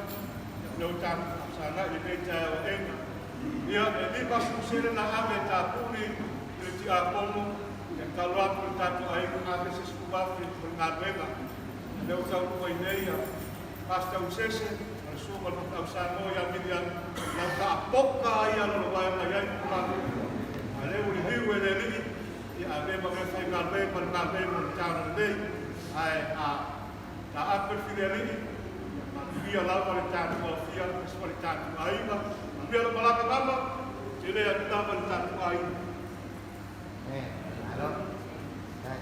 ia o lea ua tatou faasagai i lenei taeao aena. Ia, e 50 sene na ave e tapuni i le tiakono, ia tatalo atu i le tatou aiga ave se 10,000 mo le galuega. O lea ua taunuu mai nei ia Pastor Usese ma le susuga i le Faifeau Samoa ia Milian, lau taapoka ai ia lalovaea mai ai ma matou. A lea ua liliu e le Alii, ia ave ma mea faigaluega ma le galuega o le taono lenei. Ae a taape le filialii, ia manuia lava le tatou aofia aemaise foi le tatou aiga. Manuia lau malaga mama, tele atu lava le tatou aiga. Malo. Dai.